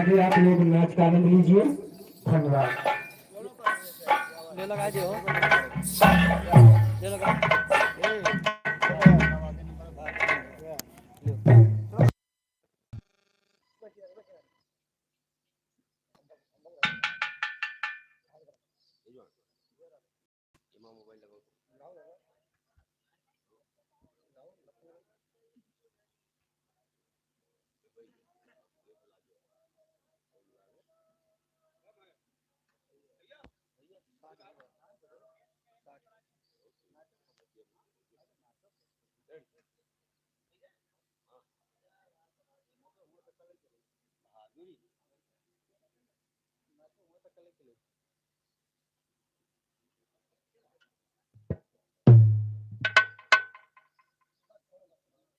आगे आप लोग नाच का आनंद लीजिए। धन्यवाद।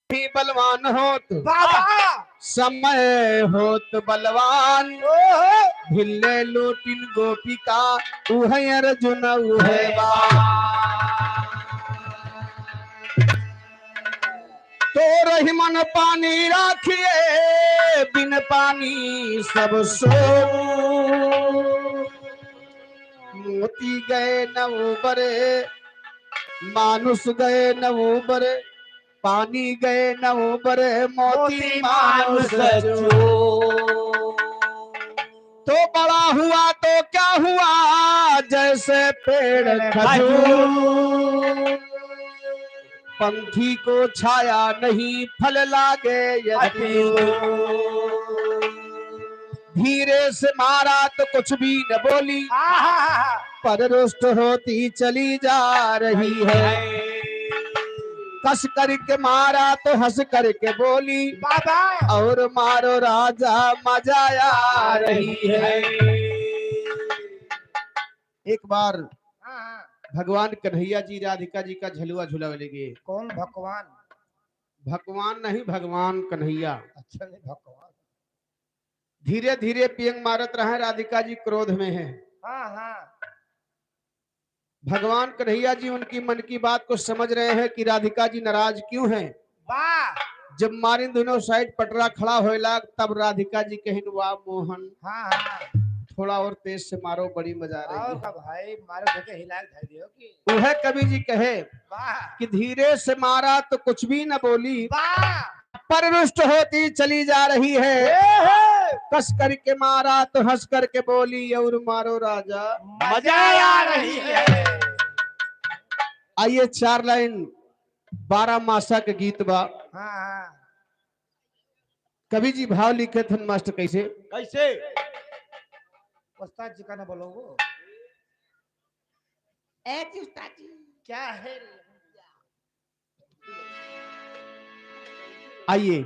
भी बलवान होत बाबा समय होत बलवान, भिल्ले लोटिन गोपिका उहे अर्जुन उहे तो रही मन पानी राखिए, बिन पानी सब सो। मोती गए न उबरे, मानुष गए न उबरे, पानी गए न उबरे, मोती मानुष जो। तो बड़ा हुआ तो क्या हुआ, जैसे पेड़ खजूर। पंखी को छाया नहीं, फल लागे यदि। धीरे से मारा तो कुछ भी न बोली, पर रुष्ट होती चली जा रही है। कस करके मारा तो हंस करके बोली, बाबा और मारो राजा मजा आ रही है। एक बार भगवान कन्हैया जी राधिका जी का झलुआ झुलावे लगे। कौन भगवान? भगवान नहीं, भगवान कन्हैया। अच्छा नहीं भगवान। धीरे धीरे पियंग मारत रहे, राधिका जी क्रोध में है। हाँ हाँ। भगवान कन्हैया जी उनकी मन की बात को समझ रहे हैं कि राधिका जी नाराज क्यों हैं। वाह। जब मारिन दोनों साइड पटरा खड़ा होएला, तब राधिका जी कहिन, वाह मोहन, हाँ हाँ, थोड़ा और तेज से मारो, बड़ी मजा आ रही और है। का भाई मारो देखे हिला के धर दियो कि। वह कवि जी कहे कि धीरे से मारा तो कुछ भी न बोली, वाह, पर रुष्ट होती चली जा रही है। कस करके मारा तो हंस करके बोली, और मारो राजा मजा आ रही है। आइए 4 लाइन 12 मासा के गीत बा। हाँ हाँ। कवि जी भाव लिखे थे मास्टर, कैसे कैसे? उस्ताद जी का ना बोलो वो। ए जी उस्ताद जी क्या है? आइए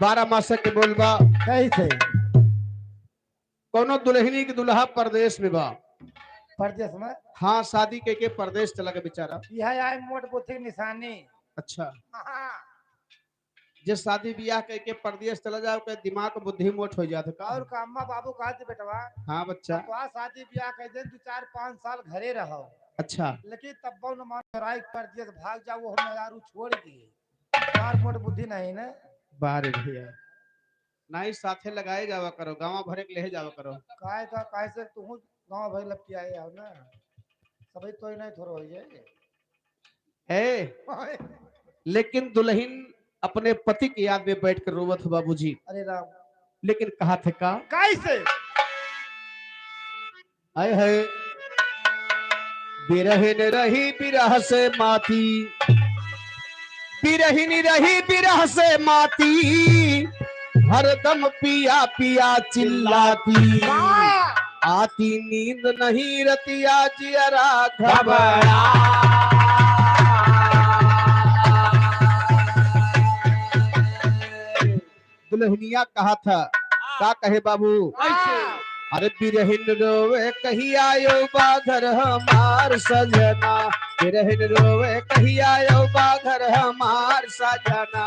12 मासा के बोलबा। कैसे? कोनो दुल्हनी के दुल्हा परदेश में बा। परदेश में? हाँ, शादी के परदेश चला गया बेचारा। यह आए मोट बुद्धि की निशानी। अच्छा। हाँ। जे शादी ब्याह के परदेश चला जाओ के दिमाग बुद्धि मोट हो जाता का। और का अम्मा बाबू कहा थे बेटवा? हाँ बच्चा। तो आ शादी ब्याह कह दे 2-4-5 साल घरे रहो। अच्छा। लेकिन तब न मान राय परदेश भाग जाओ, वो हम यारू छोड़ दिए। चार मोट बुद्धि नहीं ना। बारे भैया नहीं साथे लगाए जावा करो, गाँव भरे के ले जावा करो। काहे का काहे से तू गाँव भर लपटी आए हो ना, सभी तो ही नहीं थोड़ो हो जाए है। लेकिन दुल्हन अपने पति की याद में बैठ कर रोवत बाबूजी। अरे राम। लेकिन कहा थे का कैसे? आए है बिरहिन रही बिरह से माती, बिरहिन रही बिरह से माती, हरदम पिया पिया चिल्लाती, आती नींद नहीं रतिया जियरा घबरा। दुल्हनिया कहा था का कहे बाबू? अरे बिरहिन रोवे कही आयो बाघर हमार सजना, बिरहिन रोवे कही आयो बाघर हमार सजना,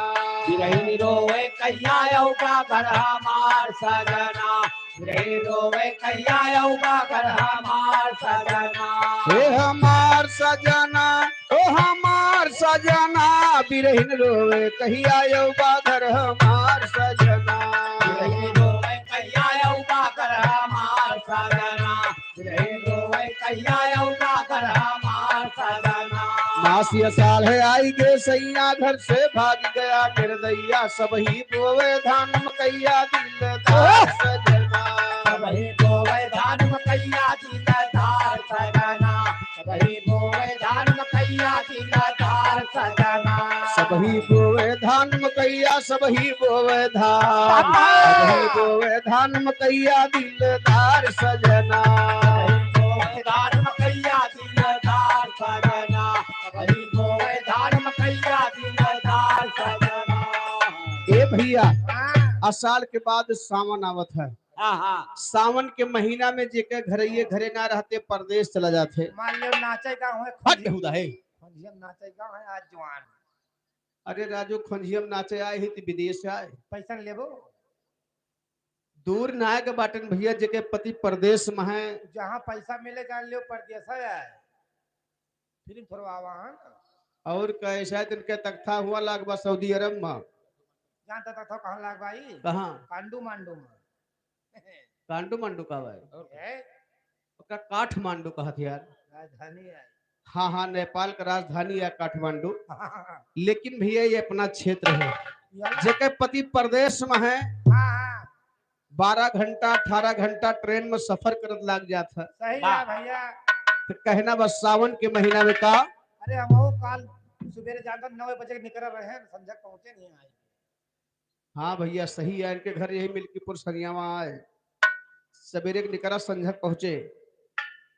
बिरहिन रोवे कही आयो बाघर हमार सजना, बिरहिन रोवे कही आयो बाघर हमार सजना। हे हमार सजना, ओ हमार सजना, बिरहिन रोवे कही आयो बाघर हमार सजना, बिरहिन रोवे कही सजना, बिरहिन रोवे कहिया आऊगा घर हमार सजना। मासी साल है आई गे सैया घर से भाग गया निर्दैया, सब ही बोवे धान मकैया दिलदार सजना। सबही बोवे धान मकैया दिलदार सजना, सबही बोवे धान मकैया दिलदार सजना। सबही बोवे धान मकैया, सबही बोवे धान, सबही बोवे धान मकैया दिलदार सजना। बोवे धान मकैया दिलदार सजना, सबही बोवे धान मकैया दिलदार सजना। ए भैया, हाँ। असाल के बाद सावन आवत है। हाँ हाँ। सावन के महीना में जेके घरैये घरे ना रहते परदेश चला जाते। मान लो नाचे गाँव है, हट बेहुदा है। खंजियम नाचे गाँव है आज जवान। अरे राजू खंजियम नाचे आए ही तो विदेश से आए। पैसा लेबो? दूर ना के बाटन भैया, जेके पति परदेश में है। जहाँ पैसा मिले जान लो परदेश है। फिर थोड़ा आवा है ना। और कैसा इनके तख्ता हुआ लाग बा सऊदी अरब में। जान तक था कहाँ लाग भाई? कहाँ? कांडू मांडू में। कांडू मांडू का भाई? ए? ओकरा काठमांडू कहत यार। राजधानी है। हाँ हाँ, नेपाल का राजधानी है काठमांडू। लेकिन भैया ये अपना क्षेत्र है। जेके पति परदेश में है, हाँ। 12 घंटा 18 घंटा ट्रेन में सफर करत लाग जाता है। सही है भैया। तो कहना बस सावन के महीना में का। अरे हम वो काल सुबह जाकर 9 बजे निकल रहे हैं, संध्या पहुंचे नहीं आए। हाँ भैया सही है, इनके घर यही मिल्कीपुर सरियावा आए, सवेरे के निकला संझा पहुंचे।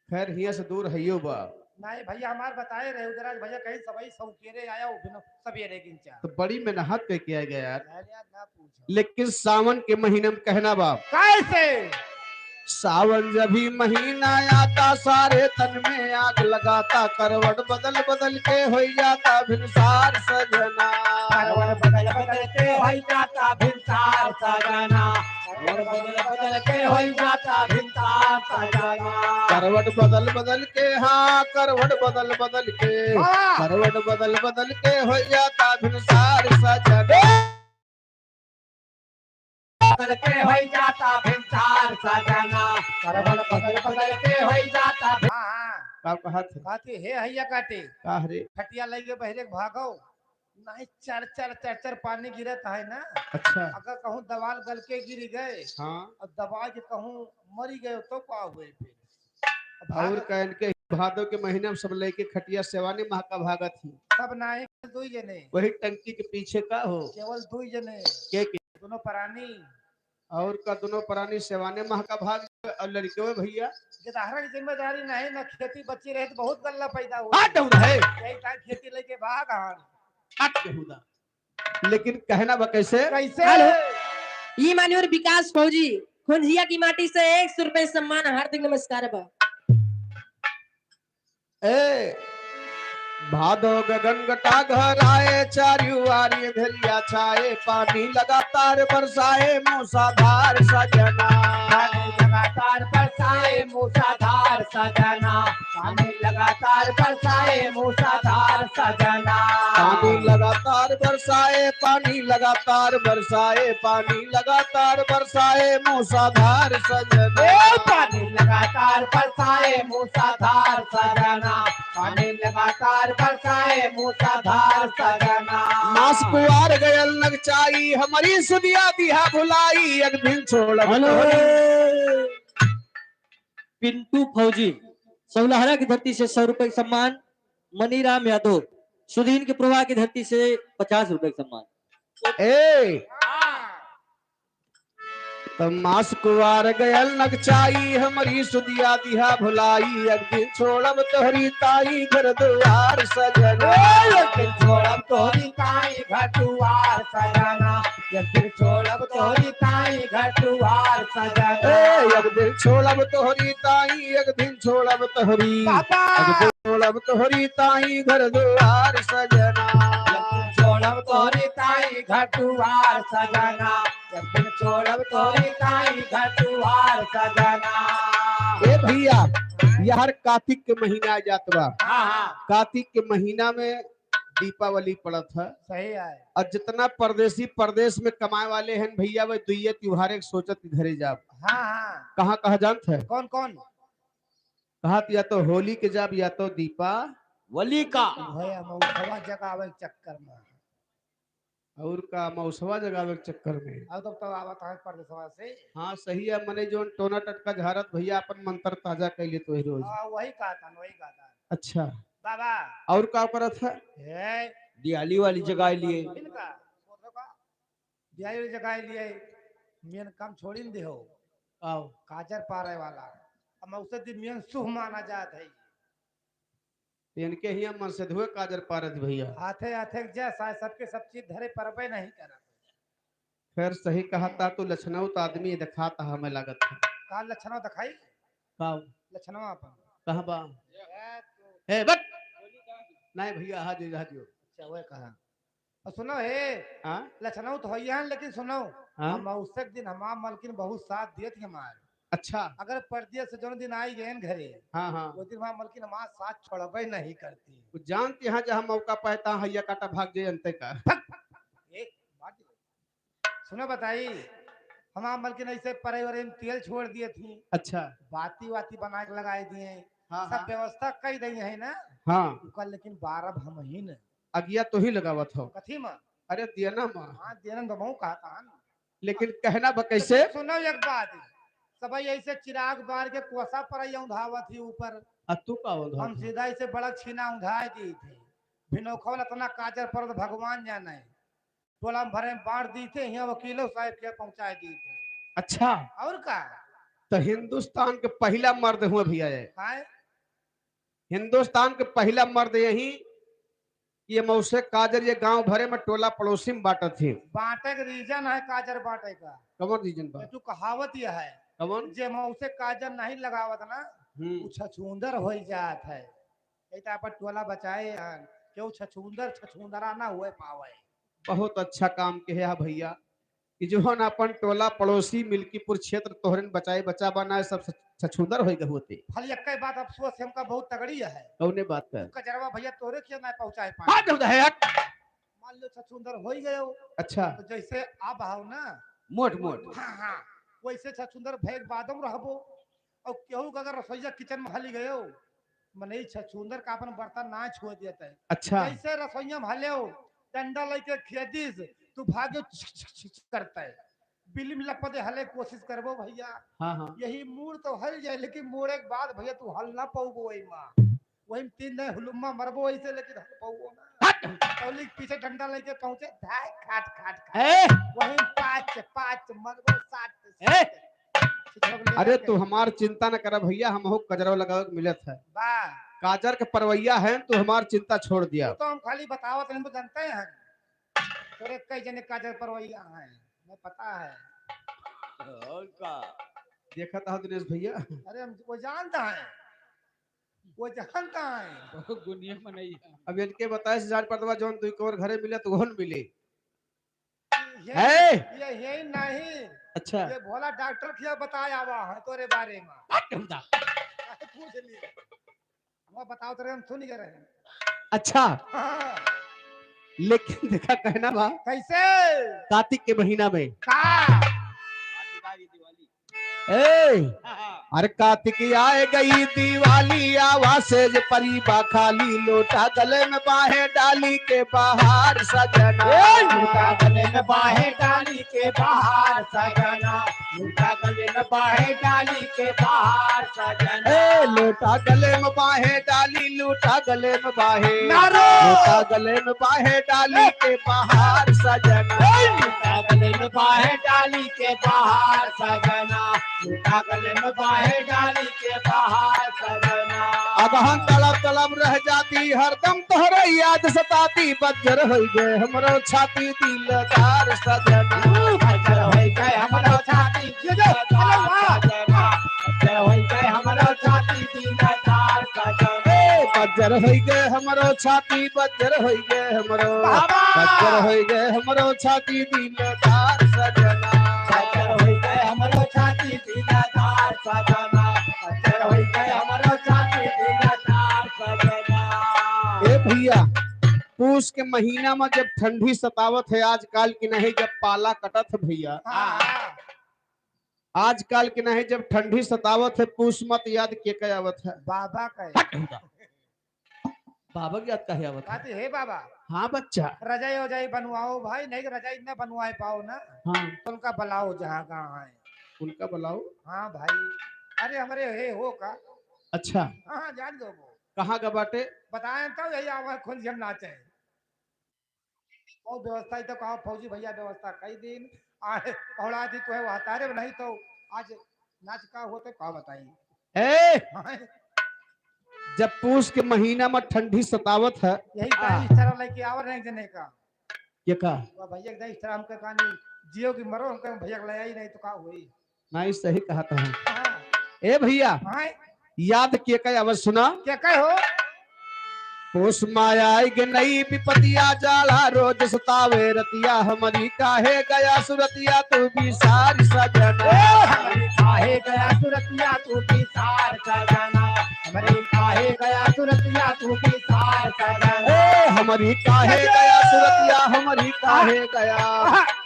खैर हिया से दूर है बा। नहीं भैया हमार बताए रहे उधर आज भैया कहीं सबई सौकेरे आया बिना सवेरे गिनचा। तो बड़ी मेहनत पे किया गया यार। अरे यार ना पूछो। लेकिन सावन के महीने में कहना बाप कैसे? सावन जब भी महीना आता सारे तन में आग लगाता, करवट बदल बदल के हो जाता भिनसार सजना। करवट बदल बदल के हो जाता भिनसार सजना, करवट बदल बदल के हो जाता भिनसार सजना। करवट बदल बदल के, हाँ करवट बदल बदल के, करवट बदल बदल के हो जाता भिनसार सजना। बदल के हो जाता भिनसार सजना, करवट बदल बदल के हो जाता। हाँ का कहत है? काते हे हैया काटे का रे? खटिया लगे बहरे भागो नहीं, चर चर चर चर पानी गिरत है ना। अच्छा। अगर कहूँ दवाल गल के गिर गए, हाँ, और दबा के कहूँ मरी गए तो का हुए फिर। और कहन के भादो के महीने में सब लेके खटिया सेवानी माह का भागत थी। सब नाही दो जने, वही टंकी के पीछे का हो केवल दो जने के दोनों प्राणी। और का दोनों प्राणी सेवाने माह का भाग और लड़के भैया की जिम्मेदारी नहीं ना, खेती बच्ची रहे तो बहुत गल्ला पैदा हुआ। है खेती लेके भाग। लेकिन कहना बा कैसे कैसे? ये मान्यवर विकास फौजी खुंजिया की माटी से 100 रुपए सम्मान, हार्दिक नमस्कार बा। ए भादो गगन घटा घर आए, चारू आरी धरिया छाए, पानी लगातार बरसाए मूसाधार सजना। पानी लगातार बरसाए मूसाधार सजना, पानी लगातार बरसाए मूसाधार सजना। पानी लगातार बरसाए, पानी लगातार बरसाए, पानी लगातार बरसाए मूसाधार सजना। पानी लगातार बरसाए मूसाधार सजना, पानी लगातार बरसाए मूसाधार सजना। मास कुआर गयल नगचाई, हमारी सुदिया दिहा भुलाई, एक दिन छोड़। पिंटू फौजी सौलहरा की धरती से 100 रुपए का सम्मान, मनीराम यादव सुदीन के प्रवाह की धरती से 50 रुपए का सम्मान। ए तो मास कुआर गयल नगचाई, हमारी सुदिया दिहा भुलाई, एक दिन छोड़ब तोहरी ताई घर द्वार सजना। एक दिन छोड़ब तोहरी ताई घर द्वार सजना, एक दिन छोड़ब तोहरी ताई घर द्वार सजना। एक दिन छोड़ब तोहरी ताई, एक दिन छोड़ब तोहरी, एक दिन छोड़ब तोहरी ताई घर द्वार सजना। छोड़ब तोहरी ताई घर द्वार सजना, एक दिन छोड़ब तोहरी ताई घर द्वार सजना। ए भैया यार कार्तिक के महीना आ जात बा। हाँ। कार्तिक के महीना में दीपावली पड़त है। सही है। और जितना परदेसी परदेश में कमाए वाले हैं भैया वह दुइये त्योहार एक सोचत घरे जाब। हाँ हाँ। कहाँ कहाँ जानत है? कौन कौन? कहा या तो होली के जाब या तो दीपावली का। भैया मौसवा जगावे के चक्कर में और का मौसवा जगावे के चक्कर में और तब तो आवत है परदेसवा से। हाँ सही है, मने जोन टोना टटका झारत भैया अपन मंत्र ताजा कैले तो ही रोज। हां वही कहता, वही कहता। अच्छा बाबा और का करत है? हे दिवाली वाली जगह लिए इनका दिवाली वाली जगह लिए मेन काम छोड़ी न देहो। आओ काजर पारे वाला अब उसे दिन मेन सुह माना जात है। इनके ही मन से धुए काजर पारत भैया हाथे हाथे जैसा सबके सब चीज धरे परबे नहीं करत। खैर सही कहा था तो लक्षणों तो आदमी दिखाता हमें लागत है। का लक्षणों दिखाई? का लक्षणों अपन कहां बा? ए बट नहीं भैया हाजी हाजी। अच्छा वह कहा और सुनो हे हां लक्षणों तो है लेकिन सुनो हम उसक दिन हमार मालकिन बहुत साथ दिए थे हमार। अच्छा अगर परदेश से जो दिन आई गए घरे हाँ हाँ वो दिन हमार मालकिन हमार साथ छोड़बे नहीं करती। वो जानती हां जहां मौका पाता हैया काटा भाग जाए अंते का। एक बात सुनो बताई हमार मालकिन ऐसे परे वरे में तेल छोड़ दिए थी। अच्छा बाती वाती बना के लगाए दिए। हाँ, सब व्यवस्था कई दी है ना। हाँ कल लेकिन 12 हम ही न अगिया तो ही लगावत हो कथी मां? अरे दिया मां। हां देना दबऊ कहता है लेकिन कहना बा कैसे? सुनो एक बात सब ऐसे चिराग बार के कोसा पर औंधावत थी ऊपर। तू का औंधावत? हम सीधा ऐसे बड़ा छीना औंधाए दी थे भिनोखवल इतना काजर पर भगवान जाने टोला में भरे बांट दी थे यहाँ वकीलों साहब के पहुंचाए दी थे। अच्छा और का तो हिंदुस्तान के पहला मर्द हुए भैया ये। हिंदुस्तान के पहला मर्द यही ये मौसे काजर ये गांव भरे में टोला पड़ोसी में बांटत थी। बांटे का रीजन है काजर बांटे का। कौन रीजन बा? तू कहावत यह है कौन? जे मौसे काजर नहीं लगावत ना उ छछूंदर हो जात है। ये तो अपन टोला बचाए हन केहू छछूंदर छछूंदरा ना हुए पावे। बहुत अच्छा काम के है भैया कि जो हन अपन टोला पड़ोसी मिल्कीपुर क्षेत्र तोहरन बचाए बचा बनाए सब छछूंदर होई गए होते। खाली एक बात अफसोस है हमका बहुत तगड़ी है। कौने बात का? कजरवा भैया तोरे के ना पहुंचाए पाए। हां जब है मान लो छछूंदर होई गयो। अच्छा तो जैसे अब आओ ना मोट मोट हां हां वैसे छछूंदर भैग बादम रहबो और केहू अगर रसोईया किचन में हली गयो मने छछूंदर का अपन बर्तन ना छोड़ देता है। अच्छा जैसे रसोईया में हले हो डंडा लेके खेदीस तू भागे करता है बिल्ली में लपदे हले कोशिश करबो भैया। हां हां यही मूड़ तो हल जाए लेकिन मोड़े के बाद भैया तू हल ना पाऊबो वही मां वही में तीन दिन हुलुम्मा मरबो ऐसे लेकिन हल पाऊबो ना। तौली के पीछे डंडा लेके पहुंचे धाय खाट खाट खाट वही 5 5 मरबो 7। अरे तू हमार चिंता न कर भैया हम हो कजरा लगावे के मिलत है। बा काजर के परवैया है तो हमार चिंता छोड़ दिया। तो हम खाली बतावत नहीं तो जानते हैं तोरे कई जने काजर परवैया हैं मैं पता है। और का देखा था दिनेश भैया? अरे हम वो जानता है वो जानता है बहुत दुनिया मनई है। अब इनके बताए से जान पड़वा जोन दुई कोर घरे मिले तो घोन मिले है ये नहीं। अच्छा ये भोला डॉक्टर किया बताया हुआ है तोरे बारे में। पूछ लिए हम बताओ तेरे हम सुन गए रहे। अच्छा हाँ। लेकिन देखा कहना बा कैसे? कार्तिक के महीना में का ए अरे कार्तिक आए गई दिवाली आवा सेज परी बा खाली लोटा गले में बाहे डाली के बाहर सजना। लोटा गले में बाहे डाली के बाहर सजना। लोटा गले में बाहे डाली के बाहर सजना। ए लोटा गले में बाहे डाली लोटा गले में बाहे लोटा गले में बाहे डाली के बाहर सजना। लोटा गले में बाहे डाली के बाहर सजना। लोटा गले में बाहे डाली के बाहर सजना। अब हम तलब तलब रह जाती हरदम तोहरे याद सताती बज्जर हो गए हमरो छाती दिलदार सजना। बज्जर हो गए हमरो छाती दिलदार सजना। बज्जर हो गए हमरो छाती दिलदार सजना। बज्जर हो गए हमरो छाती बज्जर हो गए हमरो बज्जर हो गए हमरो छाती दिलदार सजना। बज्जर हो गए हमरो छाती दिलदार सजना। बज्जर हो गए हमरो छाती दिलदार सजना। ए भैया पूस के महीना में जब ठंडी सतावत है आजकल की नहीं, जब पाला कटत है भैया, हाँ हाँ। आजकल की नहीं जब ठंडी सतावत है, पूस मत याद के के आवत है? बाबा कहे। बाबा की याद काहे आवत है? कहते हे बाबा। हाँ बच्चा। रजाई वजाई बनवाओ भाई, नहीं रजाई न बनवाए पाओ ना। हाँ। तो उनका बुलाओ जहाँ कहाँ है। उनका बुलाओ? हाँ भाई, अरे हमारे हे हो का। अच्छा। हाँ हाँ जान दो वो। कहाँ का बाटे? बताए तो यही आवा खुद हम नाचे। बहुत व्यवस्था ही तो कहा फौजी भैया व्यवस्था कई दिन आए पौड़ा दी तो है वहाँ तारे नहीं तो आज नाच का होते का बताई। ए हाँ, जब पूस के महीना में ठंडी सतावत है, यही कहानी इस तरह लेके आवर नहीं जने का। ये का? वह भैया एकदम इस तरह हमके कहानी जियो की मरो, हमके भैया के लाया ही नहीं तो का हुई। नहीं सही कहा था। हाँ। ए भैया। हाँ। याद किए का अवश्य सुना। क्या कहे हो? पूस माया के नई विपतिया जाला रोज सतावे रतिया हमारी काहे गया सुरतिया तू भी सारी सजना। हमारी काहे गया सुरतिया तू भी सार सजना। हमारी काहे गया सुरतिया तू भी सार सजना। ए हमारी काहे गया सुरतिया, हमारी काहे गया,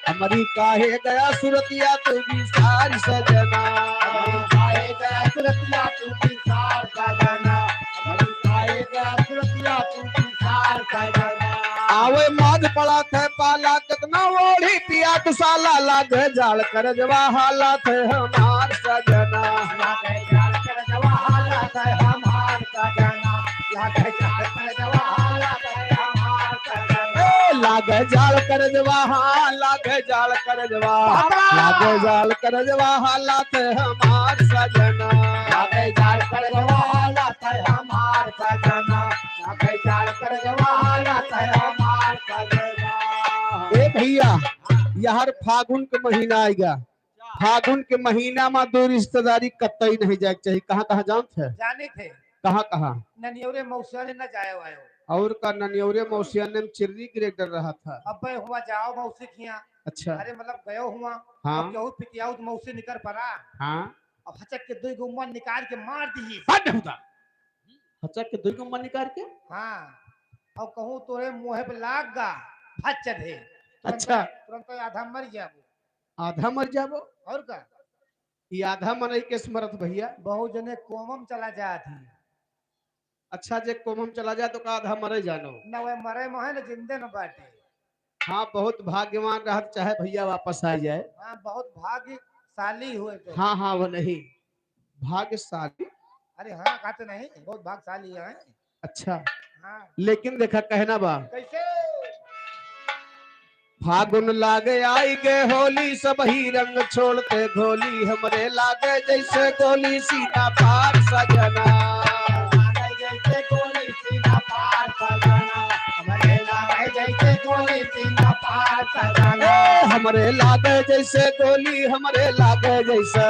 हमारी काहे गया सुरतिया तू भी सारी सजना। हमारी काहे गया सुरतिया तू भी सार सजना। हमारी काहे गया सुरतिया तू भी सार सजना। आवे माध पड़ा थे पाला कितना ओढ़ी पिया तुसाला लागे जाल कर जवा हालात है हमार सजना। लागे जाल कर जवा हालात है हमार सजना। लागे जाल कर जवा हालात है हमार सजना। ए लागे जाल कर जवा, हाँ लागे जाल कर जवा, लागे जाल कर जवा हालात है हमार सजना। लागे जाल कर जवा हालात है हमार सजना। लागे जाल कर जवा हालात है हमार सजना। ए भैया यार फागुन के महीना आएगा, फागुन के महीना में दो रिश्तेदारी कतई नहीं जाए चाहिए। कहाँ कहाँ जानते है? जाने थे। कहाँ कहाँ? ननियौरे मौसिया ने न जाए आयो। और का ननियौरे मौसिया ने चिर्री गिरे डर रहा था। अब भाई हुआ जाओ मौसी खिया। अच्छा। अरे मतलब गयो हुआ। हाँ। अब केहू पितियाऊ तो मौसी निकल पड़ा। हाँ। अब हचक के दुई गुम्मा निकाल के मार दी। हचक के दुई गुम्मा निकाल के? हाँ। और कहूँ तोरे मुँह पे लाग गा भच दे। अच्छा। तुरंत आधा मर जाबो। आधा मर जाबो? और का? ये आधा मरई के स्मरत भैया? बहु जने कोमम चला जात ही। अच्छा जे कोमम चला जाए तो का आधा मरे जानो? न वे मरे मोहे न जिंदे न बाटे। हाँ बहुत भाग्यवान रहत चाहे भैया वापस आ जाए। हाँ बहुत भाग्यशाली हुए तो। हाँ हाँ वो नहीं भाग्यशाली। अरे हाँ कहते नहीं बहुत भाग्यशाली है। अच्छा। हाँ। लेकिन देखा कहना बा कैसे? फागुन लागे आई गे होली सब ही रंग छोड़ते घोली हमरे लागे जैसे गोली सीना पार सजना। लागे जैसे गोली सीना पार सजना। हमरे लागे जैसे गोली सीना पार सजना। ए, हमरे लागे जैसे गोली, हमरे लागे जैसे,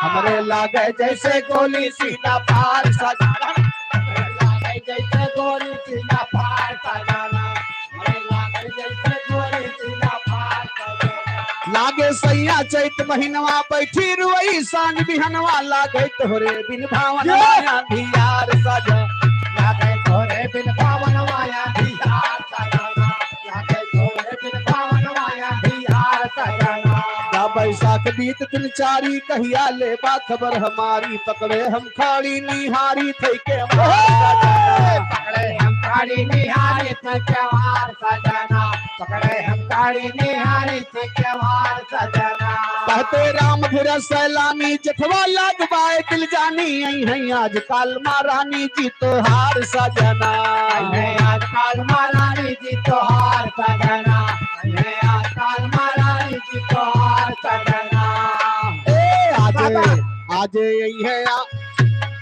हमरे लागे जैसे गोली सीना पार सजना। हमरे लागे जैसे गोली सीना पार सजना। हमरे लागे जैसे गोली सीना पार सजना। लागे सैया चैत महीनवा बैठी रुई सांझ बिहनवा लागे तोहरे बिन भावन माया धियार सजा। लागे तोहरे बिन भावन माया धियार सजना। लागे तोहरे बिन भावन माया धियार सजना। जा बैसाख बीत दिन चारी कहिया ले बा खबर हमारी पकड़े हम खाड़ी निहारी थई के मार सजना। पकड़े हम काली निहारी थे के मार सजना। पकड़े हम काली निहारी थे के मार सजना। कहते राम धुरा सैलानी जठवा लगवाए दिल जानी आई है आज काल महारानी जी तोहार सजना। आई आज काल महारानी जी तोहार सजना। आई आज काल महारानी जी तोहार सजना। ए आजे आजे आई है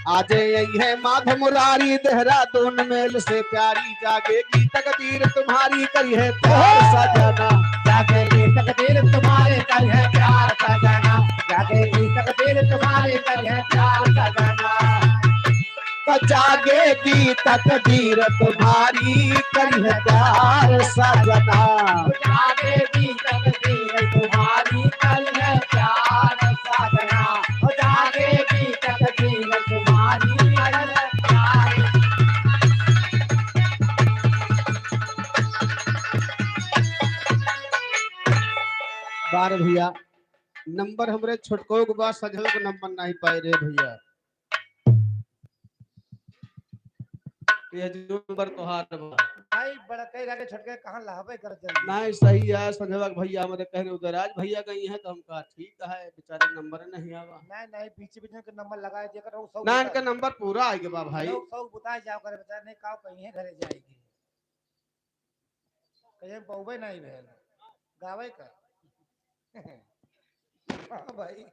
आजे आई है माधव मुरारी देहरादून मेल से प्यारी जागेगी तकदीर तुम्हारी करी है प्यार सजना। जागेगी तकदीर तुम्हारे करी है प्यार सजना। जागेगी तकदीर तुम्हारे करी है प्यार सजना। जागेगी तकदीर तुम्हारी करी है प्यार सजना। जागेगी तकदीर तुम्हारी करी है प्यार सजना। जागेगी तकदीर तुम्हारी करी है प्यार। बार भैया नंबर हमरे छोटको के बाद सजल के नंबर नहीं पाए रे भैया। ये जो नंबर तोहार बा। भाई बड़ा कई लागे छोटके कहां लहबे कर जल्दी। नहीं सही है संजवा भैया हमारे कह रहे उधर आज भैया गई है तो हम कहा ठीक है बेचारे नंबर नहीं आवा। नहीं नहीं बीच बीच में के नंबर लगाए जेकर वो सौ ना इनका नंबर पूरा आ गया बा भाई। सौ बुताए जाओ करे बेचारे नहीं काव कहीं घरे जाएगी कहीं पौबे नहीं भेल गावे का। हां भाई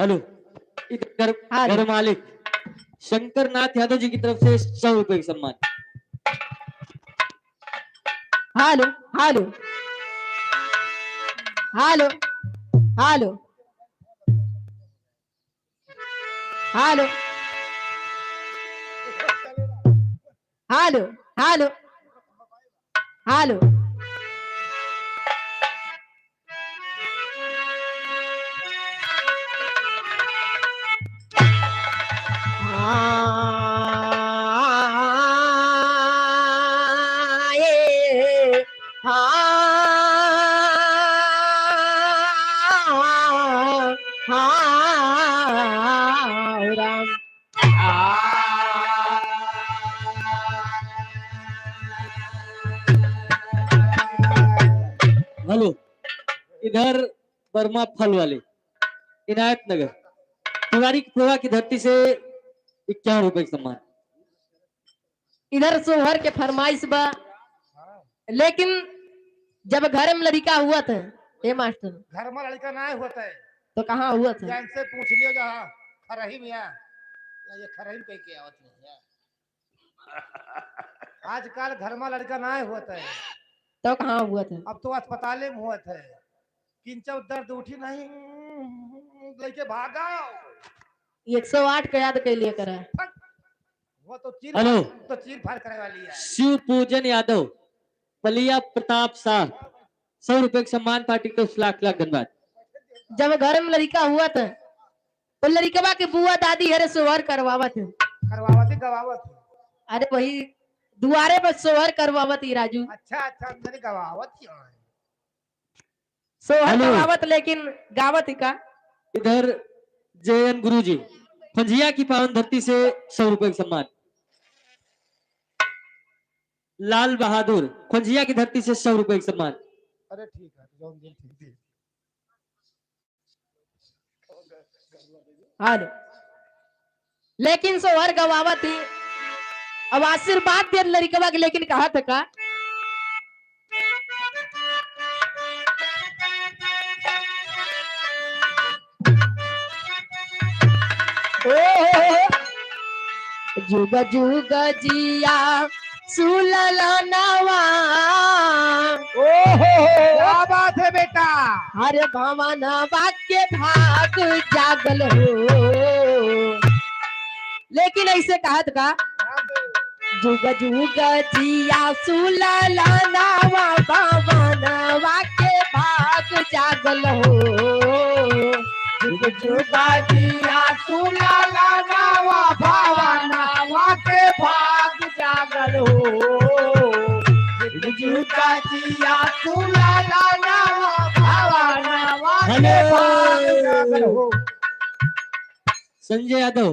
हेलो इधर घर मालिक शंकर नाथ यादव जी की तरफ से 100 रुपए का सम्मान। Hello hello hello hello hello hello hello hello. Ram hello इधर वर्मा फल वाले इनायत नगर तिवारी प्रभा की धरती से 51 रुपए का सम्मान। इधर सोहर के फरमाइश बा, लेकिन जब घर में लड़का हुआ था ए मास्टर घर में लड़का नहीं होता है तो कहाँ हुआ था? इनसे पूछ लियो जहाँ खरही में ये खरही कह के आवत नहीं है। आजकल घर में लड़का नहीं होता है तो कहाँ हुआ था? अब तो अस्पताल में हुआ था। किंचव दर्द उठी नहीं लेके भागा 108 का याद के लिए करा वो तो चीर हेलो तो चीर फाड़ करे वाली है। शिव पूजन यादव बलिया प्रताप शाह 100 रुपए के सम्मान पार्टी को लाख लाख धन्यवाद। जब घर में लड़का हुआ था तो लड़कवा के बुआ दादी हरे सोहर करवावत करवावत गवावत। अरे वही दुआरे पर सोहर करवावत ही राजू। अच्छा अच्छा मैंने गवावत क्यों है? सोहर करवावत लेकिन गावत ही का। इधर जयन गुरुजी फंजिया की पावन धरती से 100 रुपए का सम्मान। लाल बहादुर खंजिया की धरती से 100 रुपए का सम्मान। अरे ठीक है जौन दिन ठीक थी। हेलो लेकिन सोहर गवावत ही अब आशीर्वाद दे लड़कवा के लेकिन कहा था का ओ जुग जुग जिया सुलल नवा। ओ हो क्या बात है बेटा। हरे भवन वाक्य भाग जागल हो। लेकिन ऐसे कहत का जुग जुग जिया सुलल नवा भवन वाक्य भाग जागल हो। जुग जुग जिया सुलल नवा भवन वाक्य भाग जागल हो। जुग जुग जिया सुलल नवा भवन वाक्य भाग जागल हो। संजय यादव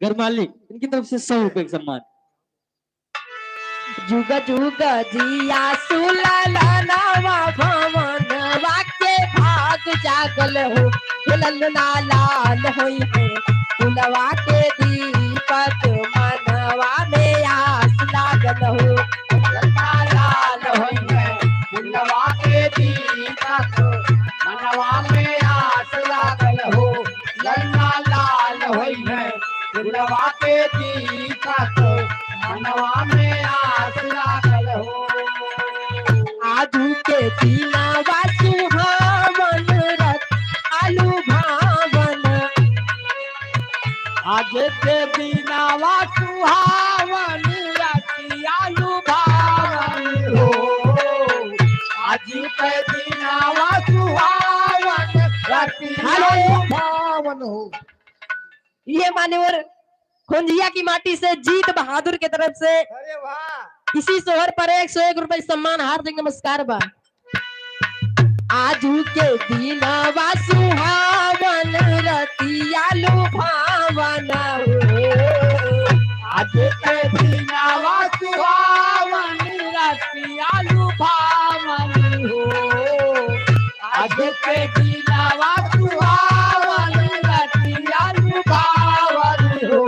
घर मालिक इनकी तरफ से 100 रुपए का सम्मान। जुग जुग जिया सुलल नवा भवन वाक्य भाग जागल हो। ललना लाल होई है फुलवा के दीपक मनवा में आस लागल हो। ललना लाल होई है फुलवा के दीपक मनवा में आस लागल हो। ललना लाल होई है फुलवा के दीपक मनवा में आस लागल हो। आजू के दिनवा सुहावन रत आलू भावन। आज के दिनवा सुहावन रत आलू भावन हो। आज के दिनवा सुहावन रत आलू भावन हो। ये मान्यवर खोंजिया की माटी से जीत बहादुर के तरफ से अरे वाह इसी सोहर पर 101 रुपए सम्मान, हार्दिक नमस्कार बा। आजू के दिनवा सुहावन रतिया लुभावन हो। आज के दिनवा सुहावन रतिया लुभावन हो। आज के दिनवा सुहावन रतिया लुभावन हो।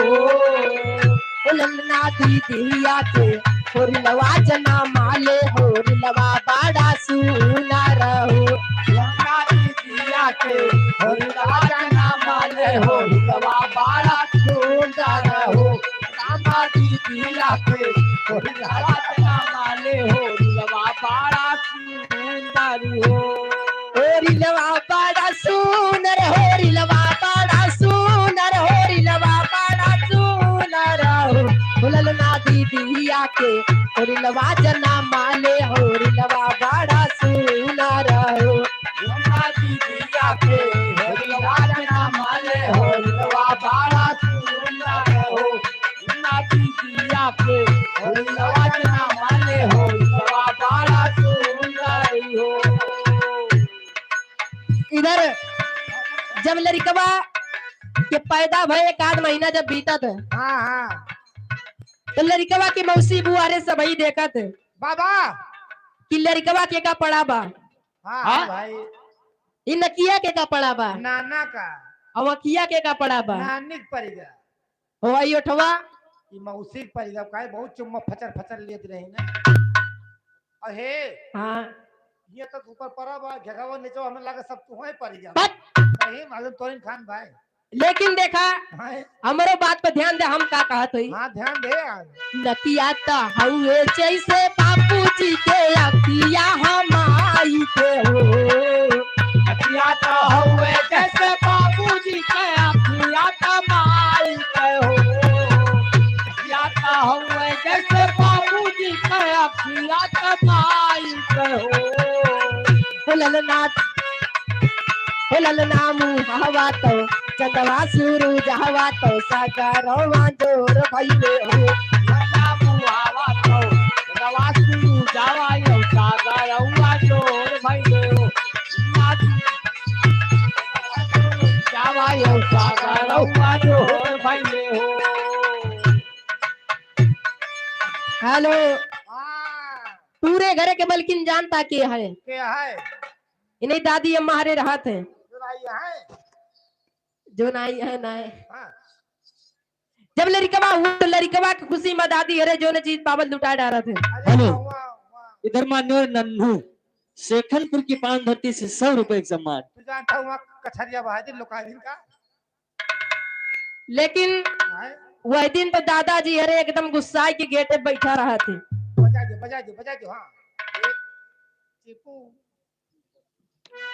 ललना दीदिया के होरिलवा जना माले होरिलवा बाड़ा सुना रहो। ललना दीदिया के होरिलवा जना माले होरिलवा बाड़ा सुना रहो। रामा दीदिया के होरिलवा जना माले होरिलवा बाड़ा सुंदर हो। होरिलवा बाड़ा सुनर होरिलवा बाड़ा सुनर होरिलवा बाड़ा सुनर हो। ललना दीदिया के होरिलवा जना माले होरिलवा बाड़ा सुनर हो। ललना दीदिया के होरिलवा जना माले होरिलवा बाड़ा सुंदर हो। ललना दीदिया के होरिलवा जना माले होरिलवा बाड़ा सुंदर हो। इधर जब लड़कवा के पैदा भय एक आध महीना जब बीतत है हाँ हाँ तो लड़कवा की मौसी बुआरे सबई देखत है बाबा कि लड़कवा के का पड़ा बा, हाँ हाँ? भाई इ नकिया के का पड़ा बा नाना का और अखिया के का पड़ा बा। नानी के पड़ेगा हो आई उठवा ई मौसी के पड़ेगा काहे बहुत चुम्मा फचर फचर लेत रही ना। अहे हाँ ये तो ऊपर पड़ा बा घेगावा नीचे हमें लगा सब तू ही पड़ जा। बट नहीं मालूम तोरिन खान भाई। लेकिन देखा हाँ हमरो बात पर ध्यान दे, हम का कहत हई। हाँ ध्यान दे यार। नकिया त हउए जैसे बापूजी के अखिया हमाई के हो। अखिया तो हुए जैसे बाबूजी के अखिया तो माई के हो। अखिया तो हुए जैसे बाबूजी के अखिया तो माई के हो। हो ललना हो ललना मुँह हवा तो चंदवा सूरज हवा तो सागरवा जोर भइले हो। ललना मुहावा तो रवा सुरु जावा यो सागरवा जोर भइले हो। जावा यो सागरवा जोर भइले हो। हेलो हाँ पूरे घर के बल्कि जानता के है क्या है इन्हीं दादी अम्मा हरे रहत है जो आई है जो नाई है ना है। हाँ जब लड़कवा हुआ तो लड़कवा की खुशी में दादी हरे जो ने चीज पावल लुटा डाला थे। अरे हेलो। वाह, वाह। इधर मान्यवर नन्हू शेखनपुर की पान धरती से 100 रुपए का सम्मान। तू जानता हूँ वहाँ कछरिया बहादुर लोकादिन का लेकिन हाँ? वह दिन तो दादाजी हरे एकदम गुस्सा के गेटे बैठा रहा थे। बजा दो बजा दो बजा दो हाँ एक चीकू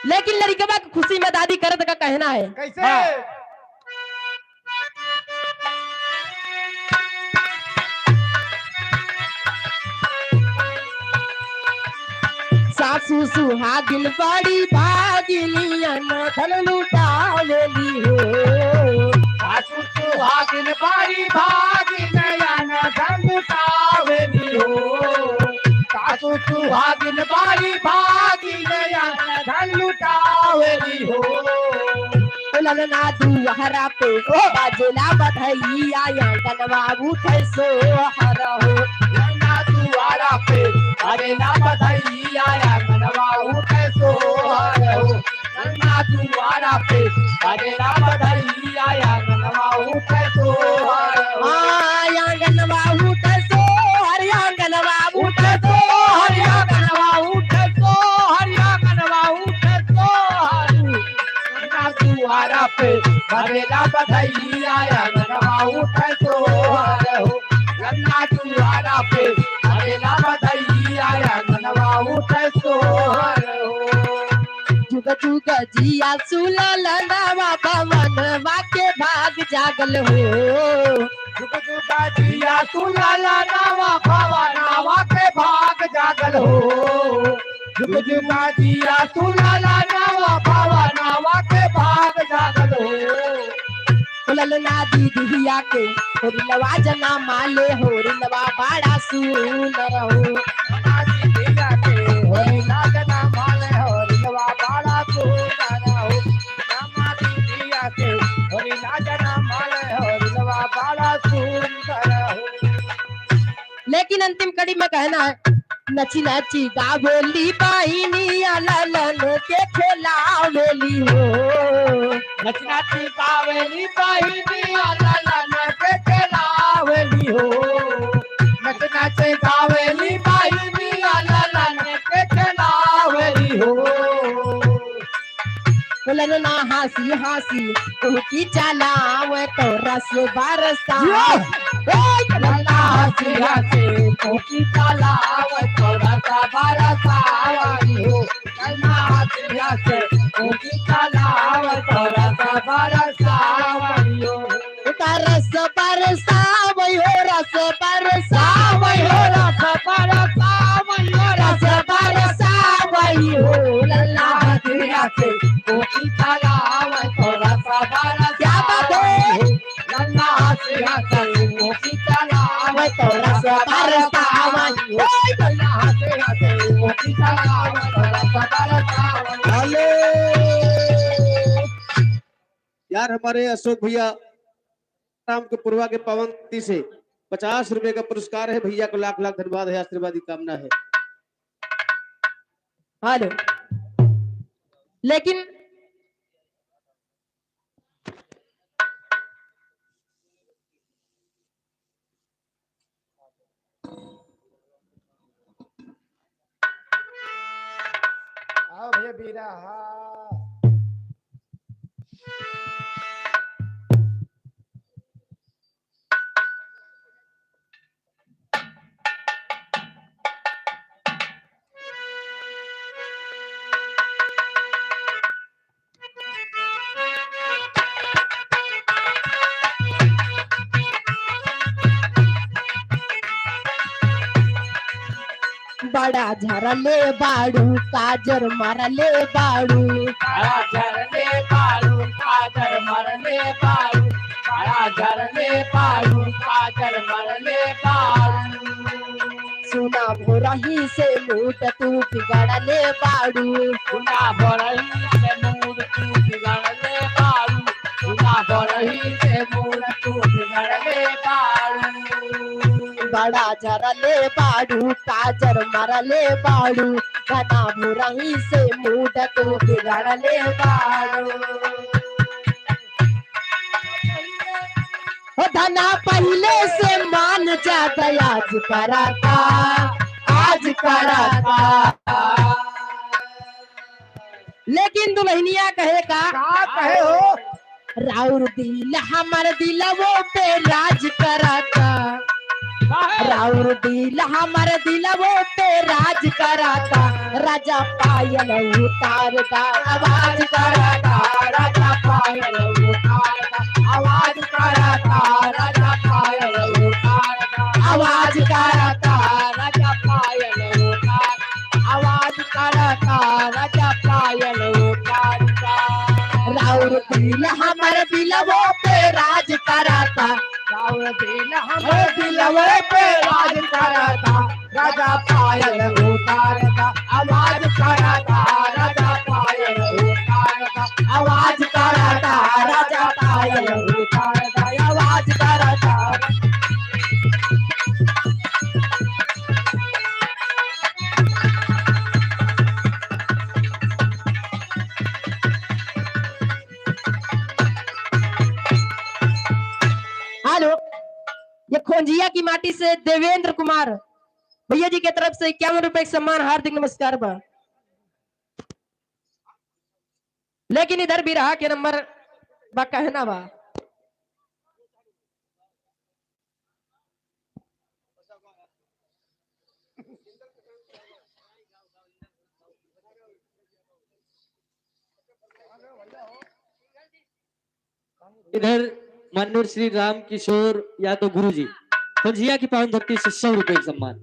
लेकिन लड़कवा की खुशी में दादी करत का कहना है कैसे हाँ। सासू सुहागिन बड़ी भागिनी धन लुटावेली हो। सासु सुहागिन बारी भागिन नयन धन लुटावेली हो। सासु सुहागिन बारी भागिन नयन धन लुटावेली हो। ललना दुहरा पे बाजेला बधैया आंगनवा उठे सोहर हो। ललना दुआरा पे अरे ना बधैया आंगनवा उठे सोहर हो। ललना दुआरा पे अरे ना बधैया आंगनवा उठे सोहर हो। आंगनवा उठे सोहर आंगनवा उठे सोहर आंगनवा उठे सोहर आंगनवा उठे सोहर। ललना दुआरा पे अरे ना बधैया आंगनवा उठे सोहर हो। ललना दुआरा पे अरे ना बधैया आंगनवा उठे सोहर हो। जुग जुग जिया सुला ललनावा भवनवा के भाग जागल हो। जुग जुग जिया सुलाला नावा भावा नावा के भाग जागल हो। जुग जुग जिया सुलाला नावा भावा नावा के भाग जागल हो। ललना ललना दीदिया के होरिलवा जना माले होरिलवा बड़ा सुंदर हो। लेकिन अंतिम कड़ी में कहना है, नची नची गावेली बाहिनी ललन के खेलावेली हो। नच नाची गावेली बाहिनी ललन के खेलावेली हो। नच नाच गावेली बाहिनी ललन के खेलावेली हो। ललना हंसी हंसी उनकी चलावे तो रस बरसा। ललना हंसी हंसी उनकी चलावे तो रस बरसावली हो। ललना हंसी हंसी उनकी चलावे तो रस बरसावली हो। रस बरसावई हो रस बरसावई हो रस बरसावई हो रस बरसावई हो। ललना हंसी हंसी उनकी चलावे तो रस बरसावली। क्या बात है? ललना हंसी हंसी उनकी चलावे तो रस बरसावई हो। ललना हंसी हंसी उनकी चलावे तो रस बरसावली। हेलो यार, हमारे अशोक भैया राम के पुरवा के पावंती से 50 रुपए का पुरस्कार है। भैया को लाख लाख धन्यवाद है, आशीर्वाद की कामना है। हेलो, लेकिन आओ भैया बीरा। हाँ बड़ा झरले बाड़ू काजर मारले बाड़ू। बड़ा झरले बाड़ू काजर मरले बाड़ू। बड़ा झरले बाड़ू काजर मरले बाड़ू। सुना भोरही से मूड तू बिगड़ले बाड़ू। सुना भोरही से मूड तू बिगड़ले बाड़ू। सुना भोरही से मूड तू बिगड़ले बाड़ू। बड़ा झरले बाड़ू काजर मारले बाड़ू। घना भोरही से मूड तू बिगड़ले बाड़ू। हो धना पहले से मान जा दयाज कराता आज कराता। लेकिन दुल्हनिया कहे का कहे हो? राउर दिल हमर दिलवो पे राज कराता। राउर दिल हमर दिलवो पे राज कराता। राजा पायल उतारता आवाज कराता। राजा पायल उतारता आवाज कराता। राजा पायल उतारता आवाज कराता। राजा पायल उतारता आवाज कराता। राजा पायल उतारता। राउर दिल हमर दिलवो पे राज कराता। राउर दिल हमर दिलवो पे राज कराता। राजा पायल उतारता आवाज कराता। राजा पायल उतारता आवाज कराता। राजा पायल उतारता आवाज कराता। हेलो, ये खोंजिया की माटी से देवेंद्र कुमार भैया जी के तरफ से 51 रुपए का सम्मान, हार्दिक नमस्कार बा। लेकिन इधर भी रहा के नंबर बा कहना बा। इधर माननीय श्री राम किशोर यादव गुरु जी खोंजिया की पावन धरती से 100 रुपए का सम्मान।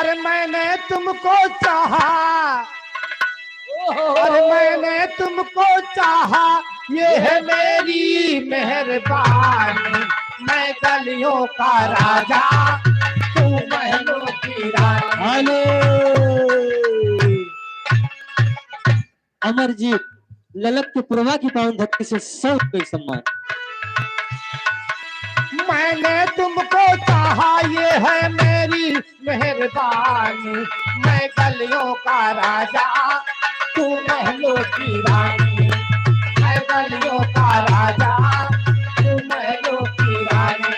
अरे मैंने तुमको चाहा, अरे मैंने तुमको चाहा, ये है मेरी मेहरबानी। मैं गलियों का राजा, तू महलों की रानी। हेलो अमरजीत ललक के पुरवा की पावन धरती से 100 रुपए सम्मान। मैंने तुमको चाहा, ये है मेरी मेहरबानी। मैं गलियों का राजा, तू महलों की रानी। मैं गलियों का राजा, तू महलों की रानी।